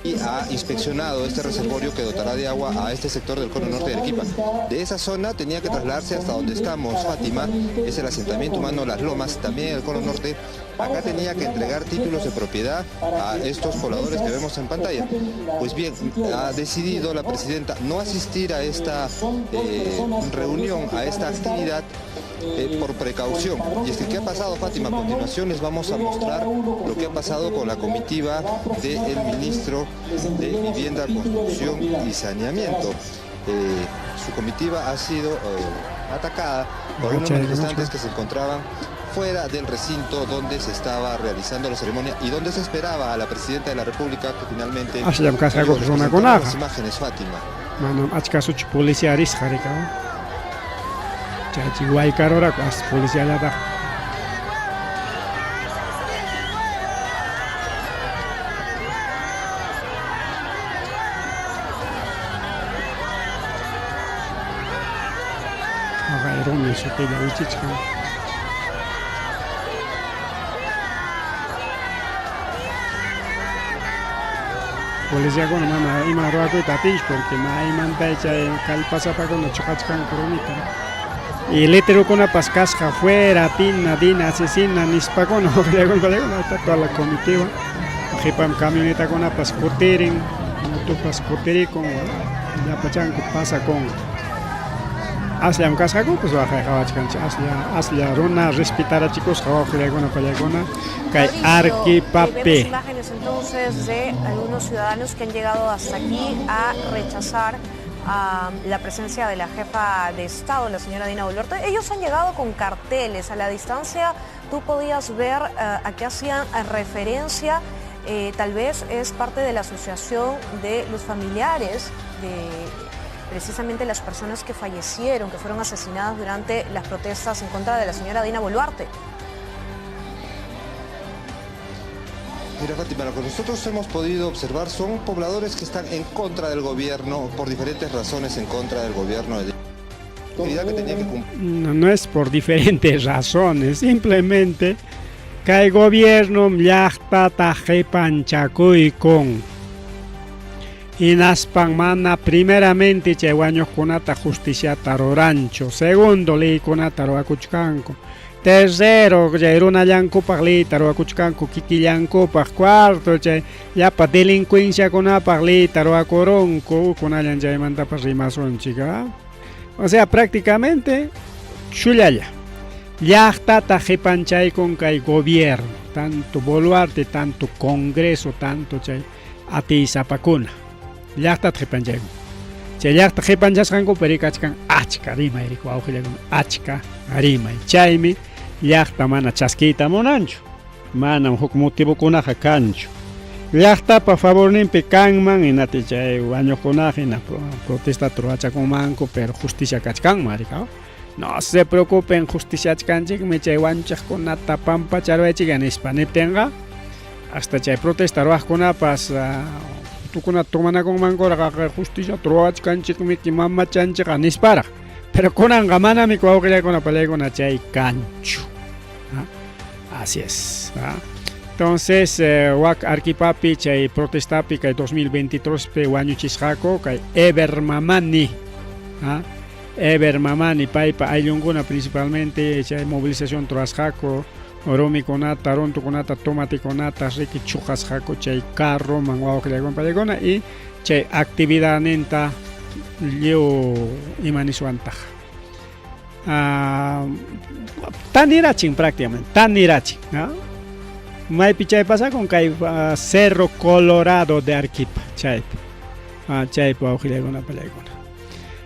Ha inspeccionado este reservorio que dotará de agua a este sector del cono norte de Arequipa. De esa zona tenía que trasladarse hasta donde estamos, Fátima, es el asentamiento humano Las Lomas, también en el cono norte. Acá tenía que entregar títulos de propiedad a estos pobladores que vemos en pantalla. Pues bien, ha decidido la presidenta no asistir a esta reunión, a esta actividad, por precaución. Y es que, ¿qué ha pasado, Fátima? A continuación les vamos a mostrar lo que ha pasado con la comitiva del ministro de Vivienda, Construcción y Saneamiento. Su comitiva ha sido atacada por unos manifestantes que se encontraban fuera del recinto donde se estaba realizando la ceremonia y donde se esperaba a la presidenta de la República, que finalmente Asllam kasqakuq runakunaqa. Las imágenes, Fátima. Manam achka suchu policía risqa rika. Chaychi waykaruraku as policiallataq. Waqay rumi sutilla wichichkan. Policiakuna mana ima ruwakuyta atinchu porque maymanta chay kallpasapakuna chuqachkanku rumita. Y letrerokunapas kasqa fuera, Tina, Dina, asesina nispakuna waqllakuna está toda la comitiva. Qhipam camionetakunapas kutirin, motopas kutirikun, llapachanku pasakun. Asllam kasqakupas waqay qhawachkanchik, aslla aslla runa respetarachikusqa wawqillaykuna pallaykuna kay Arquipapi. Vemos imágenes entonces de algunos ciudadanos que han llegado hasta aquí a rechazar a la presencia de la jefa de Estado, la señora Dina Boluarte. Ellos han llegado con carteles. A la distancia tú podías ver a qué hacían referencia. Tal vez es parte de la asociación de los familiares de precisamente las personas que fallecieron, que fueron asesinadas durante las protestas en contra de la señora Dina Boluarte. Mira, Fátima, lo que nosotros hemos podido observar son pobladores que están en contra del gobierno, por diferentes razones en contra del gobierno de que tenía que cumplir. No, no es por diferentes razones, simplemente kay gobierno llaqtata qipanchakuykun. Hinaspan mana primeramente chay wañuqkunata justiciata ruranchu, segundo leykunata ruwakuchkanku, tercero chay runallankupaq leyta ruwakuchkanku kikillankupaq, cuarto chay llapa delincuenciakunapaq leyta ruwakurunku, kunallan chaymantapas rimasunchik. O sea, prácticamente chullalla. Llaqtata qipanchaykun kay gobierno, tanto Boluarte, tanto Congreso, tanto chay atiysapakuna. Llaqtata qipanchaykun. Chay llaqta qipanchasqanku kachkan achka rimay riku wawqillakuna, achka rimay. Chaymi llaqta mana chaskiyta munanchu. Manam huk motivokunaqa kanchu. Llaqtapa favorninpi kanman hinati chay wañuqkunaqa hina protesta ruwachakunmanku, pero justicia kachkanman rikaw. No se preocupen, justiciachkanchikmi chay wañuchiqkunata pampacharwaychik nispa niptinqa hasta chay protesta ruwaqkunapas tukunata tomanakunmankuraq justicia ruwachkanchikmi mamachanchikqa nisparaq. Pero kunanqa manami wawqillaykuna pallaykuna chay kanchu. Así es. Entonces, wak Arquipapi chay protestapi kay 2023 pe wañuchisqaku kay Eber Mamani. Eber Mamani paypa ayllunkuna principalmente chay movilización ruwasqaku rumikunata, runtukunata, tomatikunata riki chuqasqaku chay carroman wawqillaykuna pallaykuna y chay actividadninta lliw ima niswantaq. Tanirachin prácticamente, tanirachin, ¿no? Maypi chay pasakun kay Cerro Colorado de Arequipa, chaypi. Chaypi wawqillaykuna pallaykuna.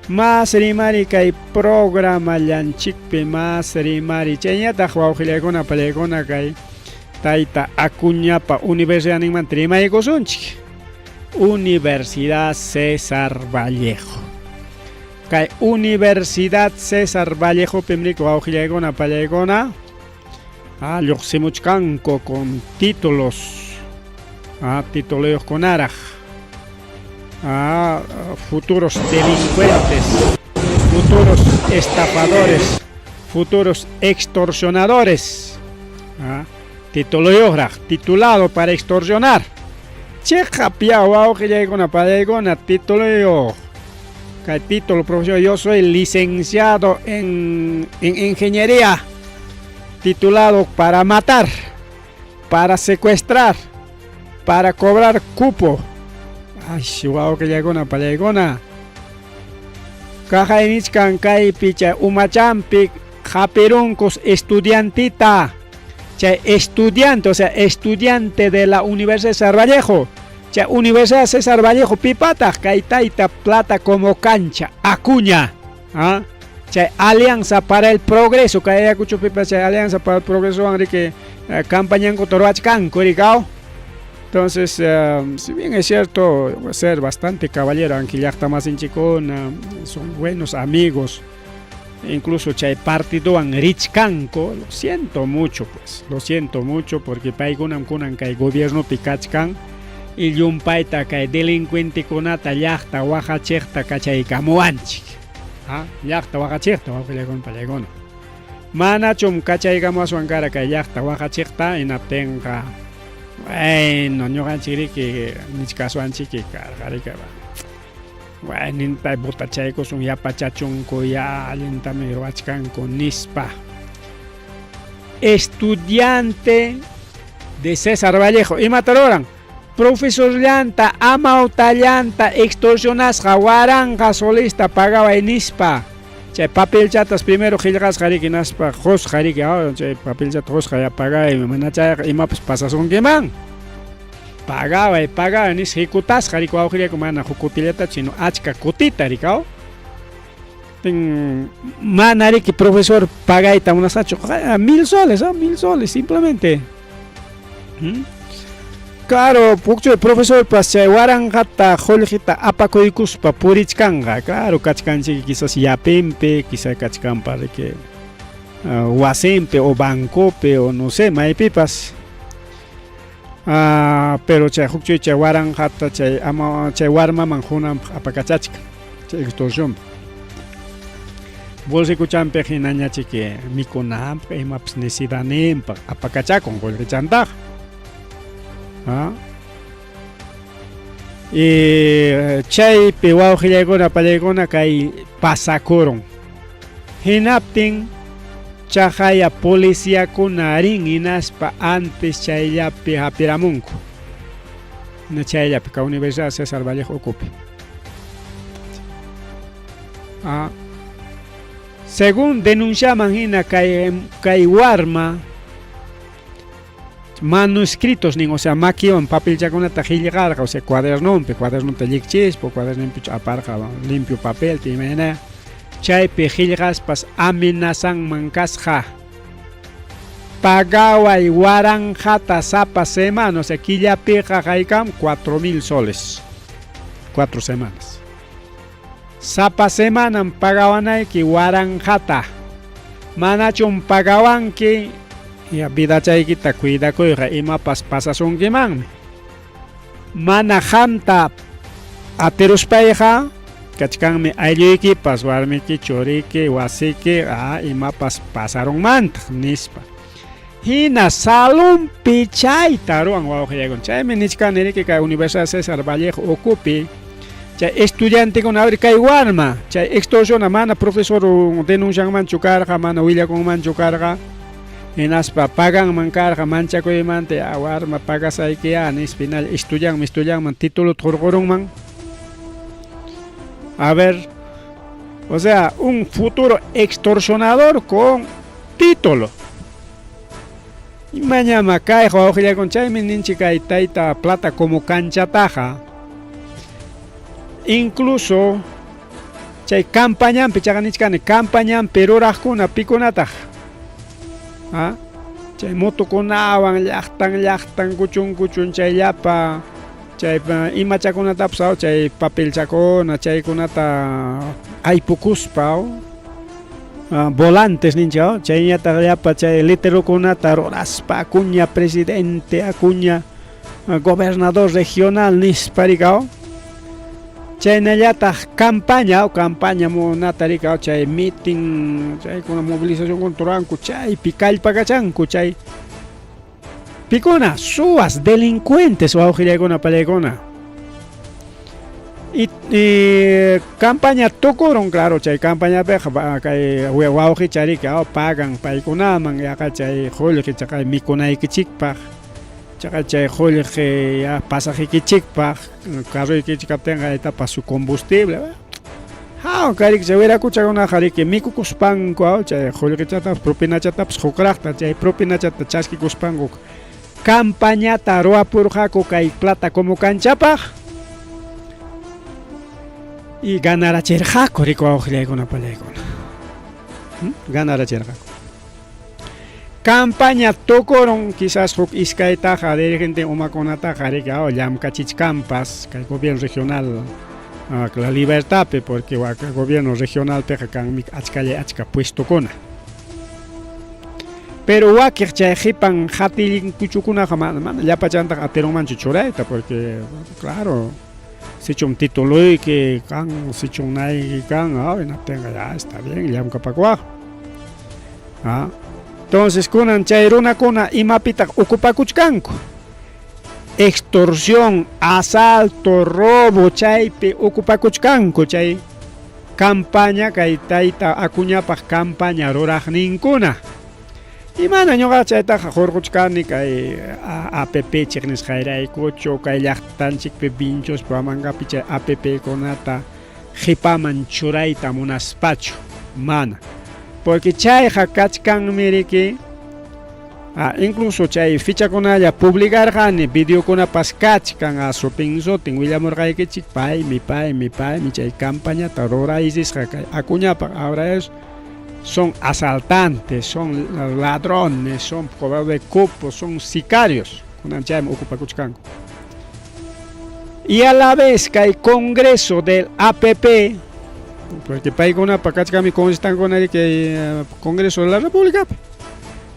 Mas rimari kay programa llanchikpi mas rimari chayñataq wawqillaykuna pallaykuna kay tayta Acuñapa universidadninmanta rimaykusunchik. Universidad César Vallejo. Kay Universidad César Vallejo pimriku wawqillaykuna pallaykuna lluqsimuchkanku con títulos, tituluyuqkunaraq, futuros delincuentes, futuros estafadores, futuros extorsionadores, tituluyuqraq, titulado para extorsionar. Chiqap ya wawqillaykuna pallaykuna tituluyuq. Kay título profesor, yo soy licenciado en ingeniería, titulado para matar, para secuestrar, para cobrar cupo. Ay, wawqillaykuna pallaykuna. Kaqaynichkan kaypi chay umachampi hapirunkus estudiantita. Chay estudiante, o sea, estudiante de la Universidad César Vallejo. Chay Universidad César Vallejo pipataq kay tayta plata como cancha, Acuña. Chay Alianza para el Progreso, kay Ayacucho pipa chay Alianza para el Progreso, Enrique, campañanku ruwachkanku, rikaw. Entonces, si bien es cierto, ser bastante caballero, aunque llaqta masinchikuna, son buenos amigos, incluso chay partidowan richkanku, lo siento mucho, pues, lo siento mucho, porque paykunam kunan kay gobiernopi kachkan, y llumpayta kay delincuentekunata llaqta waqachiqta kachaykamuwanchik. Ha, llaqta waqachiqta wawqillaykuna pallaykuna. Manachum kachaykamuwaswan kara kay llaqta waqachiqta hinaptinqa bueno ñuqanchikriki nichkaswanchiki karqa Bueno, ninta botachaykusun yapachachunku ya allintami ruwachkanku nispa. Estudiante de César Vallejo, imata ruran? Profesorllanta, amawtallanta extorsionasqa 1000 solista pagaway nispa. Chay papelchatas primero qillqasqa riki naspa qusqa riki, chay papelchata qusqa ya pagaway, mana chayqa imapas pasasunkiman. Pagaway, pagaway nispa hikutasqa riki wawqillayku mana huk kutillatachu sino achka kutita rikaw. Mana riki profesor pagayta munasqachu, 1000 soles, 1000 soles simplemente. Claro, hukchu profesorpas chay 1000ta qullqita apakuykuspa purichkanqa. Claro, kachkanchik quizás yapinpi, quizás kachkanpa riki wasinpi o bancopi o no sé, maypipas. Pero chay hukchu chay 1000ta chay ama chay warmaman qunanpaq apakachachkan chay extorsionpi. Bolsikuchanpiq hinañachiki mikunanpaq imapas necesidadninpaq apakachakun qullqichantaqa. Y chaypi wawqillaykuna pallaykuna kay pasakurun. Hinaptin chaqaya policiakuna rin hinaspa antes chayllapi hapiramunku. Na chayllapi ka Universidad César Vallejo ukupi. Según denunciaman hina kay kay warma manuscritos nin, o sea, makiwan papelchakunata qillqarqa, o sea, cuadernonpi, cuadernonta llikchispa, cuadernonpi aparqa limpio papel, imayna chaypi qillqaspas amenazanman kasqa. Pagaway 1000ta sapa semana, o sea, killapiqa haykam 4000 soles. 4 semanas. Sapa semanam pagawanayki 1000ta. Manachum pagawanki, ya vidachaykita cuidakuyqa imapas pasasunkimanmi. Mana qamta atiruspayqa kachkanmi aylluykipas, warmiki, churiki, wasiki, imapas pasarunmantaq nispa. Hina salonpi chayta ruwan wawqillaykuna. Chaymi nichkani riki kay Universidad César Vallejo ukupi chay estudiantekuna, a ver kay warma chay extorsiona mana profesor denuncianmanchu karqa, mana willakunmanchu karqa, hinaspa paganman karqa manchakuymanta, ya warma pagasayki ya nispa, hinalla estudianman, estudianman titulota hurqurunman. A ver, o sea, un futuro extorsionador con título. Imañama kayqa wawqillaykuna, chaymi ninchik kay tayta plata como kanchataqa. Incluso chay campañanpi chaqa nichkani campañanpi ruraqkuna pikunataq. Chay motokunawan llaqtan llaqtan kuchun kuchun chay llapa chay imachakunatapas chay papelchakuna chaykunata aypukuspa volantes ninchik chayñataq llapa chay letrerokunata ruraspa Acuña presidente, Acuña gobernador regional nispa rikaw. Chaynallataq campaña campaña munata rikaw chay meeting chaykuna movilización ruranku chaypi kallpakachanku chay pikuna suwas delincuentes wawqillaykuna pallaykuna. Y campaña tukurun, claro, chay campañapiqa kay wawqicha riki pagan paykunaman yaqa chay qullqi chaqay mikunaykichikpaq, chaqay chay qullqi ya pasajikichikpaq, carroykichik kaptinqa aytapas su combustible. Haw kariki chay wirakuchakunaqa riki mikukuspanku chay qullqichatapas propinachatapas hukraqta chay propinachata chaskikuspanku campañata ruwapurqaku kay plata como kanchapaq y ganarachirqaku riki wawqillaykuna pallaykuna. Ganarachirqaku. Campaña tukurun quizás huk iskaytaqa dirigente umakunataqa riki llamkachichkanpas kay gobierno regional La Libertadpi, porque gobierno regionalpiqa kanmi achkallay achka puestokuna. Pero wakiq chay qipan hatillinkuchukunaqa mana llapachantaq atirunmanchu churayta, porque claro, Sichum tituluyki kan, sichum nayki kan, ah, hinaptinqa ya está bien, llamkapakuwaq. Ah. Entonces kunan chay runakuna imapitaq ocupakuchkanku? Extorsión, asalto, robo chaypi ocupakuchkanku chay campaña kay tayta Acuñapaq campaña ruraqninkuna. Imana ñuqa chaytaqa hurquchkani kay APP chiqnisqayraykuchu kay llaqtanchikpi vinchuspa Huamangapi chay APP kunata qipaman churayta munaspachu, mana. Porque chayqa kachkanmi riki, incluso chay fichakunalla publicarqani, videokunapas kachkan, sutin sutin willamurqaykichik, paymi, paymi, paymi chay campañata ruraysisqa kay Acuñapaq. Ahora es son asaltantes, son ladrones, son cobradores de cupos, son sicarios. Kunan chaymi ocupakuchkanku. Y a la vez kay Congreso del APP, porque paykunapa kachkanmi congresistakuna kay Congreso de la República.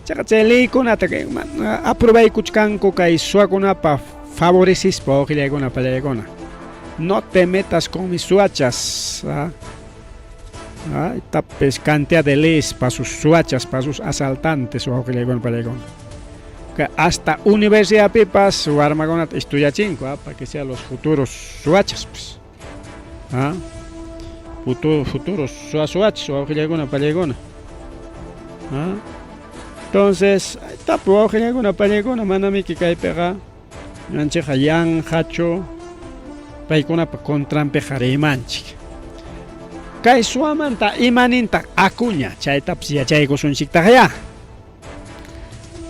Chaqa chay leykunata aprobaykuchkanku kay suwakunapa favorecispa wawqillaykuna pallaykuna. No te metas con mis suachas. ¿Ah? Tapes cantidad de leyes para sus suachas, para sus asaltantes, wawqillaykuna pallaykuna. Hasta universidad pipas warmakunata estudiachinko, ¿ah? Para que sean los futuros suachas, pues. ¿Ah? Futuros suachas, wawqillaykuna pallaykuna. ¿Ah? Entonces, tapu wawqillaykuna pallaykuna, manamiki kaypiqa ñuqanchikqa yanqachu paykunapa contranpiqa rimanchik. Kay suwamanta imanintaq Acuña, chaytapas yachaykusunchiktaq ya.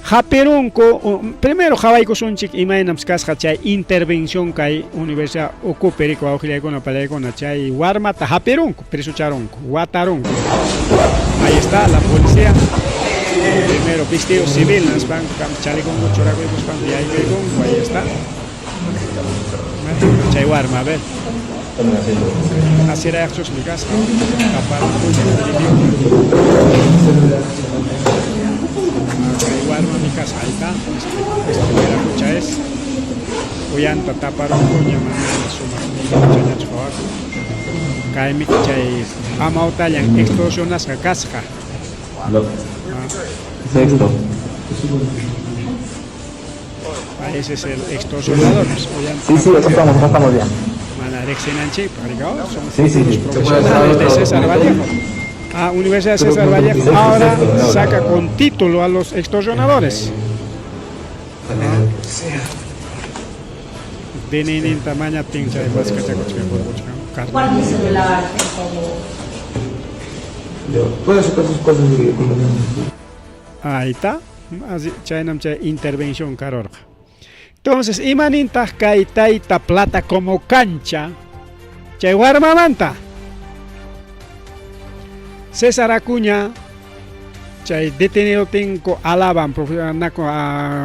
Hapirunku, primero qhawaykusunchik imaynam kasqa chay intervención kay universidad ukupi riku wawqillaykuna pallaykuna chay warmata hapirunku, presucharunku, watarunku. Ahí está la policía. Primero vestido civil, naspanku chaleconku churakuykuspanku yaykuykunku, ahí está. Chay warma, a ver. Asirayaqchusmi kasqa, taparunku kay warmami kasqa, ahí está. Este wiraqucha es. Uyanta taparunkuña mana sumaq chañachu qhawakun. Kaymi chay amawtallan extorsionasqa kasqa. Sexto. Ese es el extorsionador. Pues, Sí, sí, acá estamos ya. Mana riqsinanchikpaq, son Sí, sí, sí. profesionales de César Vallejo. Ah, Universidad de César Vallejo ahora saca con título a los extorsionadores. Dinininta mañaptin chay maskachakuchkan. Guarde el celular, por favor. Puede sacar sus cosas y Ahí está. Chaynam chay intervención karurqa. Entonces, imanintaq kay tayta plata como cancha chay warmamanta? César Acuña chay detenido tinko alaban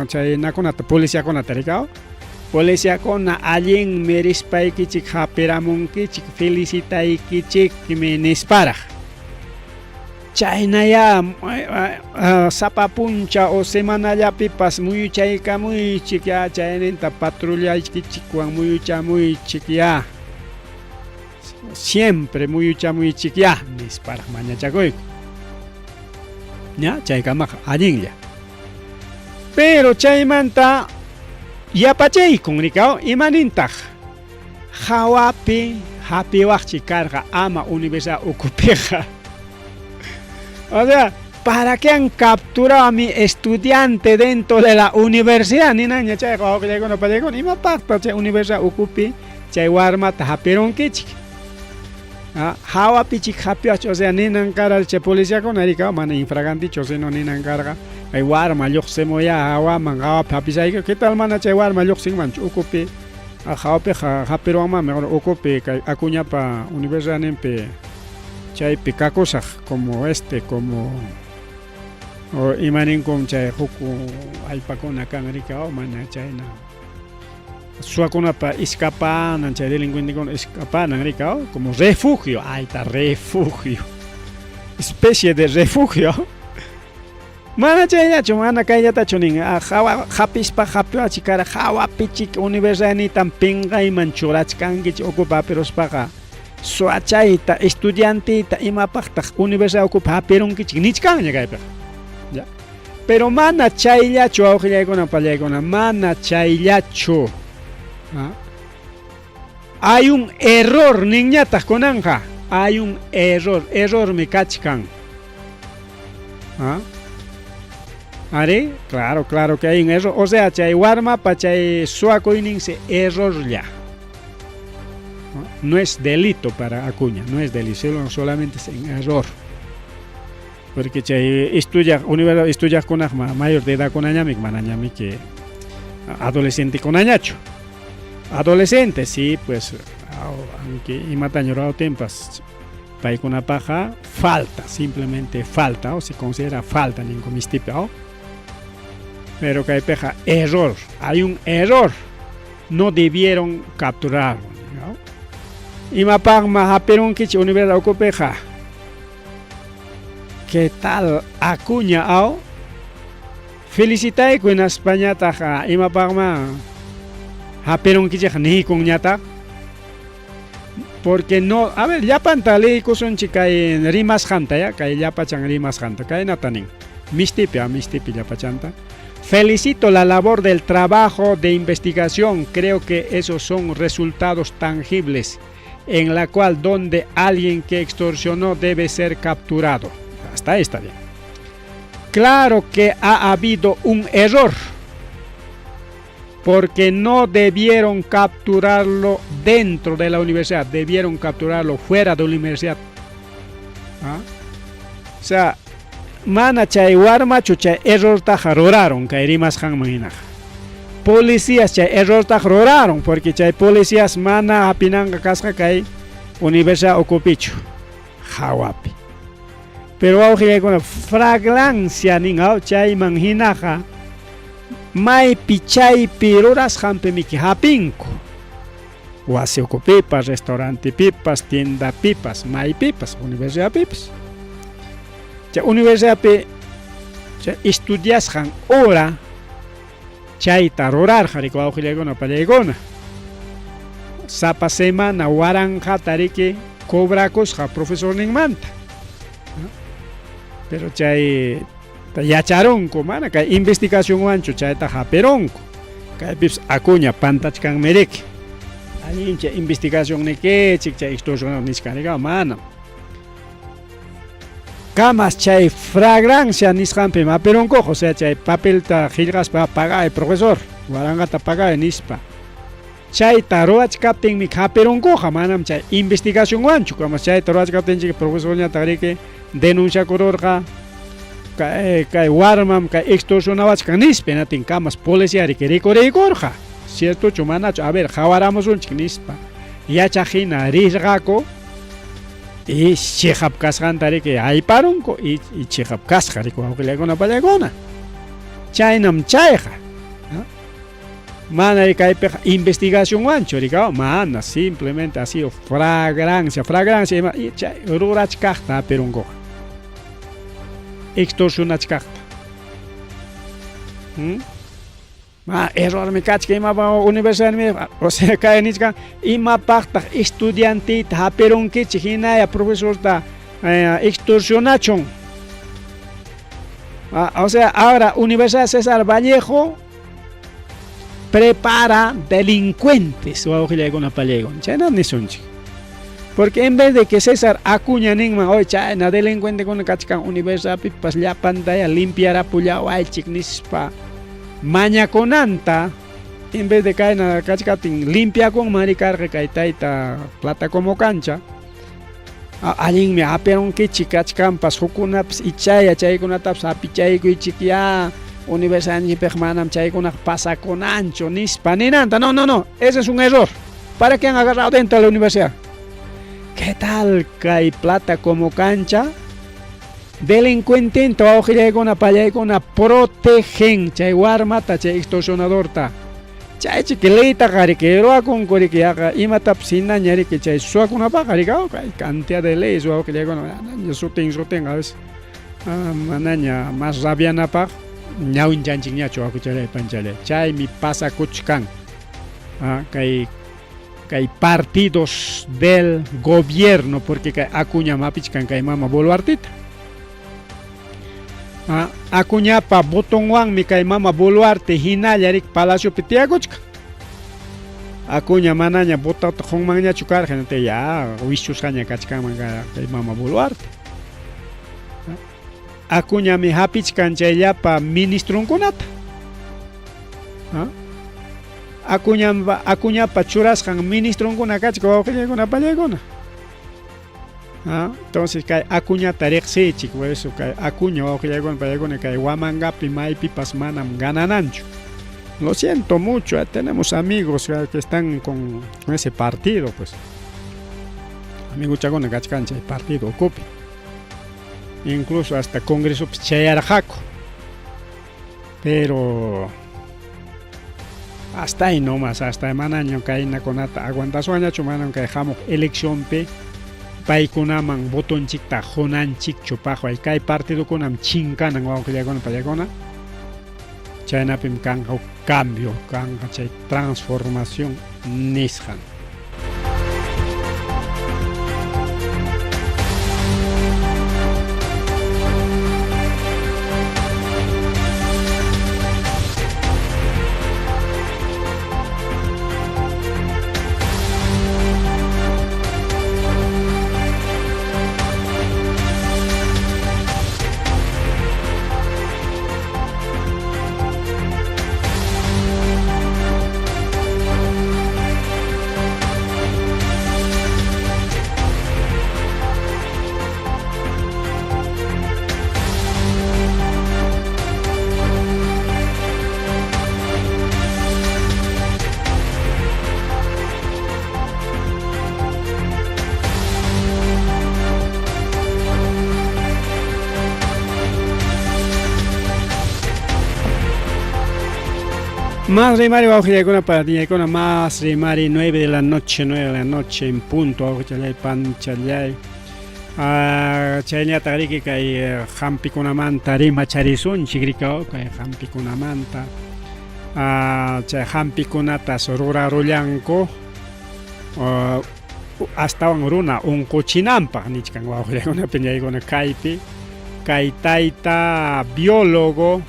chay nakunata policiakunata rikaw. Policiakuna allinmi rispaykichik hapiramunkichik felicitaykichikmi nisparaq. Chaynaya sapa puncha o semanallapipas muyuchaykamuychik ya chayninta patrullaykichikwan muyuchamuychik ya. Siempre muyuchamuychik ya nisparaq mañachakuyku. Ya chaykamaqa allinlla. Pero chaymanta yapachaykun rikaw imanintaq hawapi hapiwaqchik karqa ama universidad ukupiqa. O sea, ¿para qué han capturado a mi estudiante dentro de la universidad? Ninaña chayqa wawqillaykuna pallaykuna imapaqta chay universidad ukupi chay warmata hapirunkichik. Hawapichik hapiwaqchik, o sea, ninan karqa chay policiakuna rikaw mana infragantichu, sino ninan karqa kay warma lluqsimuya hawaman hawapi hapisayki, ¿qué tal mana chay warma lluqsinmanchu ukupi? Hawapiqa hapiruwanmanmi ukupi kay Acuñapa universidadninpi chaypi kakusaq como este, como o imaninkum chay huk allpakuna kan rikaw mana chayna suwakunapa escapanan chay delincuentekuna escapanan rikaw como refugio, ahí está refugio, especie de refugio. Mana chayllachu, mana kayllatachu nin. Hawa hapispa hapiwachi kara hawapichik universidadnitan pinqayman churachkankichik ukupi hapiruspaqa. Suachayta, estudiantita imapaqtaq universidad ukupi hapirunkichik nichkanña kaypiqa. Ya. Pero mana chayllachu wawqillaykuna pallaykuna, mana chayllachu. ¿Ah? Hay un error ninñataq kunanqa. Hay un error, errormi kachkan. ¿Ah? Ari, claro, claro que hay un error. O sea, chay warmapa chay suakuyninsi errorlla. No es delito para Acuña, no es delito, solamente es un error. Porque chay estudiaq universidad estudiaqkunaq mayor de edad kunañami manañami que adolescente kunañachu. Adolescente, sí, pues, aunque imataña rurawtinpas paykunapaqqa falta, simplemente falta, o se considera falta ninku mistipi, o. Pero kaypiqa error, hay un error. No debieron capturarlo, ¿no? Imapaqma hapirunkichik universidad ukupiqa? ¿Qué tal Acuña, aw? Felicitayku hinaspañataq imapaqma hapirunkichik niykunñataq. Porque no, a ver, llapanta liykusunchik kay rimasqanta ya, kay llapachan rimasqanta, kaynata nin. Mistipi, mistipi llapachanta. Felicito la labor del trabajo de investigación, creo que esos son resultados tangibles en la cual donde alguien que extorsionó debe ser capturado. Hasta ahí está bien. Claro que ha habido un error, porque no debieron capturarlo dentro de la universidad, debieron capturarlo fuera de la universidad. ¿Ah? O sea, mana chay warmachu chay errortaqa ruraron kay rimasqanman hinaqa. Policías chay errortaqa ruraron, porque chay policías mana hapinanqa kasqa kay universidad ukupichu, hawapi. Pero wawqillaykuna flagrancia nin chayman hinaqa maypi chaypi rurasqanpimiki hapinku. Wasi ukupipas, restaurantepipas, tiendapipas, maypipas, universidadpipas. Chay universidadpi chay estudiasqan hora chayta rurarqa riki wawqillaykuna pallaykuna. Sapa semana waranqata riki cobrakusqa profesorninmanta. Pero chay yacharunku mana kay investigacionwanchu chayta hapirunku. Kaypipas Acuña pantachkanmi riki. Allincha investigación nikichik chay extorsionado nichkan riki mana. Kamas chay flagrancia nisqanpi hapirunkuqa, o sea chay papelta qillqaspa pagay profesor, waranqata pagay nispa. Chayta ruwachkaptinmi hapirunkuqa, manam chay investigacionwanchu, kamas chayta ruwachkaptinchik profesorñataq riki denunciakururqa kay kay warmam kay extorsionawachkan nispa, hinatin kamas policía riki rikuriykurqa. Ciertochu manachu, a ver, qhawaramusunchik nispa. Yachaq hina rirqaku y chiqap kasqanta riki ayparunku y chiqap kasqa riki wawqillaykuna pallaykuna. Chaynam chayqa. Mana kaypiqa investigacionwanchu riki, mana, simplemente ha sido flagrancia, flagrancia ima chay rurachkaqta hapirunkuqa. Extorsionachkaqta. Ma errormi kachka imapa universidadmi, o sea kay nichkan imapaqtaq estudiantita hapirunkichik hinaya profesorta extorsionachun. O sea, ahora Universidad César Vallejo prepara delincuentes wawqillaykuna pallaykuna, chayna nisunchik. Porque en vez de que César Acuña ninman, oye, chayna delincuentekuna kachkan universidadpipas llapantaya limpiarapullawaychik nispa mañakunanta, en vez de kayna kachkaptin limpiakunman rikarqa kay tayta plata como cancha. Allinmi hapirunkichik kachkanpas hukkunapas ichaya chaykunatapas hapichaykuychik ya universidadninchikpiqa manam chaykunaqa pasakunanchu nispa ninanta. No, no, no, ese es un error. ¿Para qué han agarrado dentro de la universidad? ¿Qué tal kay plata como cancha? Delincuententa wawqillaykuna pallaykuna protegen chay warmata chay extorsionadorta. Chaychik leytaqa riki ruwakunku riki yaqa imatapas hinaña riki chay suwakunapaqa riki kay cantidad de leyes wawqillaykuna sutin sutin a veces. Manaña mas rabianapaq ñawinchanchikñachu wawqichalay panchalay. Chaymi pasakuchkan kay kay partidos del gobierno porque kay Acuñam hapichkan kay mama Boluartita. Acuñapa votonwanmi kay mama Boluarte hinalla rik palaciopi tiyakuchkan. Acuña manaña votota qunmanñachu karqa hinaptin ya wischusqaña kachkanman kay mama Boluarte. Acuñami hapichkan chay llapa ministrunkunata. Acuñapa, Acuñapa churasqan ministrunkuna kachka wawqillaykuna pallaykuna. Entonces kay Acuñata riqsiychik, eso kay Acuña wawqillaykuna pallaykuna kay Huamangapi maypipas manam ganananchu. Lo siento mucho, tenemos amigos que están con ese partido, pues. Amiguchakuna kachkan chay partido ukupi. Incluso hasta congresopis chayarqaku. Pero hasta ahí nomás, hasta manaña kaynakunata aguantaswanñachu, manam kay hamuq eleccionpi paykunaman votonchikta qunanchikchu paqway. Kay partidokunam chinkanan wawqillaykuna pallaykuna. Chaynapim kanqa huk cambio, kanqa chay transformación nisqan. Más rimari wawqillaykuna panillaykuna más rimari 9 de la noche, 9 de la noche en punto wawqichalay panchalay. Chaynataq riki kay hampikunamanta rimacharisunchik rikaw kay hampikunamanta. Chay hampikunatas rurarullanku astawan runa unquchinanpaq nichkan wawqillaykuna piñaykuna kaypi kay tayta biólogo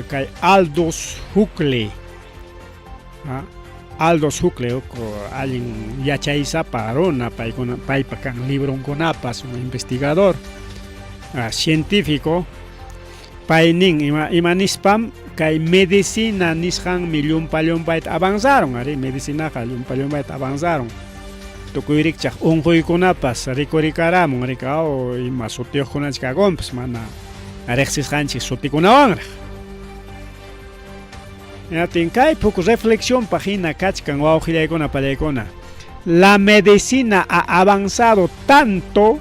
kay Aldous Huxley. Aldous Huxley allin yachaysapa runa paykuna paypa kan libronkunapas un investigador científico pay nin ima nispam kay medicina nisqanmi llumpa llumpayta avanzaron ari medicinaqa llumpa llumpayta avanzaron tukuy rikchaq unquykunapas rikurikaramun rikaw ima sutiyuqkunachik kakunpas mana riqsisqanchik sutikunawanraq. Hinaptin kay huk reflexionpaq hina kachkan wawqillaykuna pallaykuna. La medicina ha avanzado tanto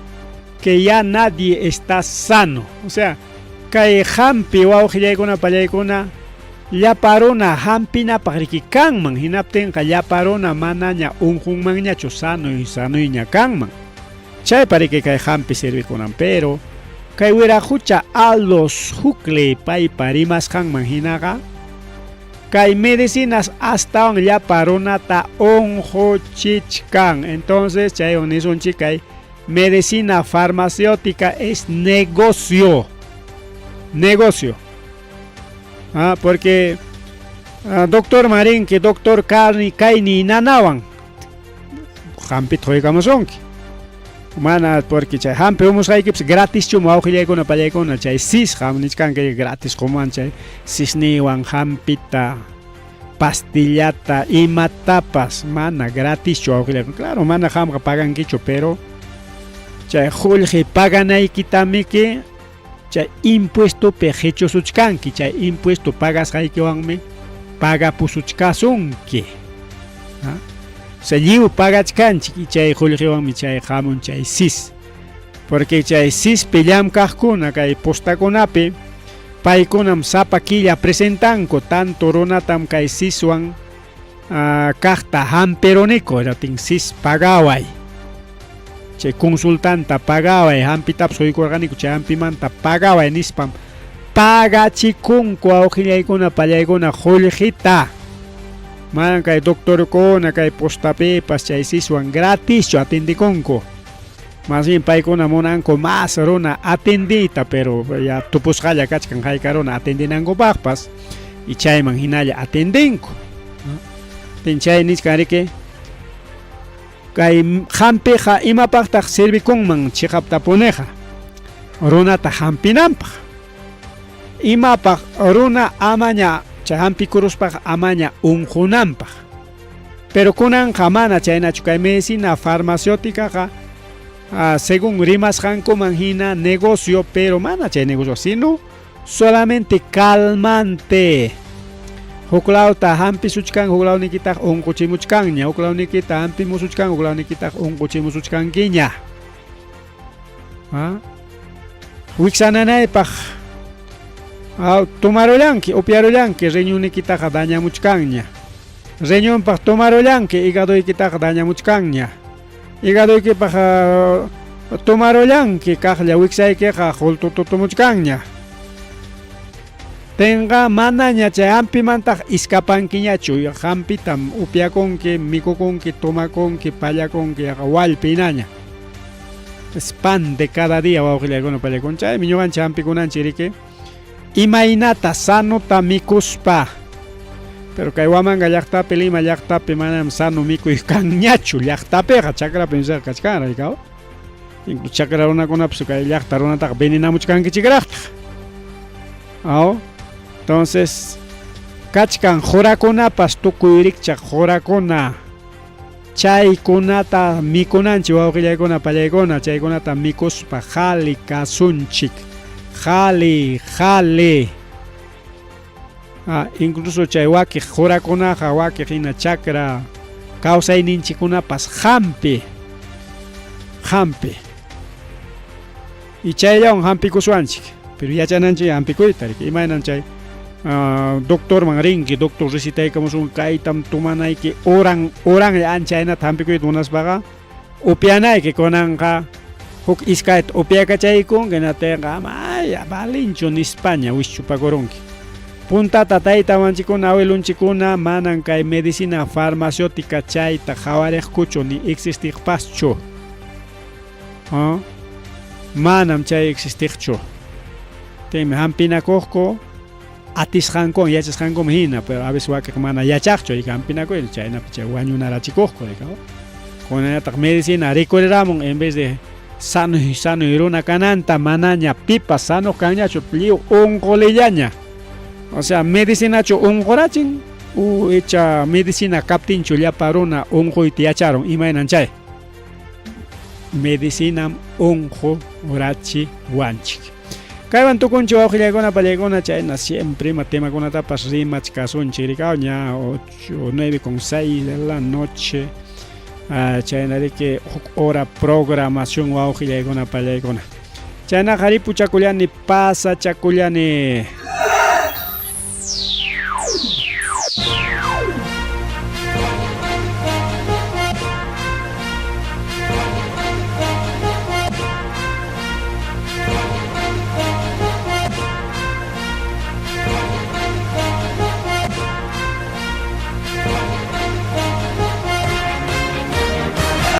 que ya nadie está sano. O sea, kay hampi wawqillaykuna pallaykuna llapa runa hampinapaq riki kanman hinaptinqa llapa runa manaña unqunmanñachu sanoy sanoyña kanman. Chaypa riki kay hampi servikunan, pero kay wiraqucha Aldous Huxley paypa rimasqanman hinaqa kay medicinas astawan llapa runata unquchichkan. Entonces chaywan nisunchik kay medicina farmacéutica es negocio. Negocio. Porque doctor Marinki, doctor Kayni kayni nanawan hampita quykamusunki. Mana porque chay hampi umusqaykipas gratischu wawqillaykuna pallaykuna chay SIS qam nichkanki gratis qumuwan chay SISniwan hampita pastillata imatapas mana gratischu wawqillaykuna. Claro, mana qamqa pagankichu, pero chay qullqi paganaykitamiki chay impuestopi qichusuchkanki, chay impuesto pagasqaykiwanmi pagapusuchkasunki. O sea, lliw pagachkanchik y chay qullqiwanmi chay hamun chay SIS. Porque chay SISpi llamkaqkuna kay postakunapi paykunam sapa killa presentanku tanto runatam kay SISwan kaqta hampiruniku, hinaptin SIS pagaway. Chay consultanta pagaway, hampitapas huykurqaniku chay hampimanta pagaway nispam pagachikunku wawqillaykuna pallaykuna qullqita. Manan kay doctorkuna kay postapipas chay siswan gratischu atendikunku. Más bien paykuna munanku más runa atendiyta, pero ya tupusqalla kachkan hayka runa atendinankupaqpas y chayman hinalla atendinku. Chay nichkan riki kay hampiqa imapaqtaq servikunman chiqaptapuniqa runata hampinanpaq. Imapaq runa amaña chay hampikuruspaqa amaña unqunanpaq. Pero kunanqa mana chaynachu kay medicina farmacéuticaqa según rimasqankuman hina negocio, pero mana chay negocio, sino solamente calmante. Huklawta hampisuchkan, huklawnikitaq unquchimuchkanña, huklawnikita hampimusuchkan, huklawnikitaq unquchimusuchkankiña. Wiksananaypaq tomarullanki, upiarullanki, riñonnikitaqa dañamuchkanña. Riñonpaq tomarullanki, hígadoykitaqa dañamuchkanña. Hígadoykipaq tomarullanki, kaqlla wiksaykiqa qultututumuchkanña. Tenqa manaña chay hampimantaq iskapankiñachu, hampitam upiakunki, mikukunki, tomakunki, pallakunki, yaqa wallpinaña. Es pan de cada día wawqillaykuna pallaykuna. Chaymi ñuqanchik hampikunanchik riki imaynata sanota mikuspa. Pero kay Huamanga llaqtapi, Lima llaqtapi manam sano mikuy kanñachu llaqtapiqa, chakrapim nisqa kachkanraq rikaw. Incluso chakra runakunapas kay llaqta runataqa venenamuchkankichikraqtaq. Aw. Entonces, kachkan qurakunapas tukuy rikchaq qurakuna. Chaykunata mikunanchik wawqillaykuna pallaykuna, chaykunata mikuspa qhali kasunchik. Qhali, qhali. Incluso chay wakiq qurakunaqa, wakiq hina chakra kawsayninchikkunapas hampi. Hampi. Y chayllawan hampikusuanchik. Pero yachananchik hampikuyta, riki. Imaynan chay doctorman rinki, doctor recetaykamusun kaytam tomanayki horan horanlla ancha chaynata hampikuyta munaspaqa upianayki kunanqa huk iskayta upiakachaykunki hinaptinqa amaya valinchu nispaña wischupakurunki. Puntata tayta mamanchikkuna awilunchikkuna manan kay medicina farmacéutica chayta qhawariqkuchu ni existiqpaschu. Manam chay existiqchu. Tinmi hampinakuqku atisqankuwan yachasqankuman hina, pero a veces wakiq mana yachaqchu y hampinakuy chaynapi chay wañunarachikuqku rikaw. Kunanñataq medicina rikuriramun en vez de sano sano runa kananta manaña pipas sano kanñachu lliw unqulillaña. O sea, medicinachu unqurachin u icha medicina kaptinchu llapa runa unquyta yacharun imaynan chay. Medicinam unqurachiwanchik. Kaywan tukunchik wawqillaykuna pallaykuna chayna siempre ima temakunatapas rimachkasunchik rikaw ña 8 9 con 6 de la noche. Chayna riki huk hora programación wawqillaykuna pallaykuna. Chaynaqa ripuchakullani pasachakullani.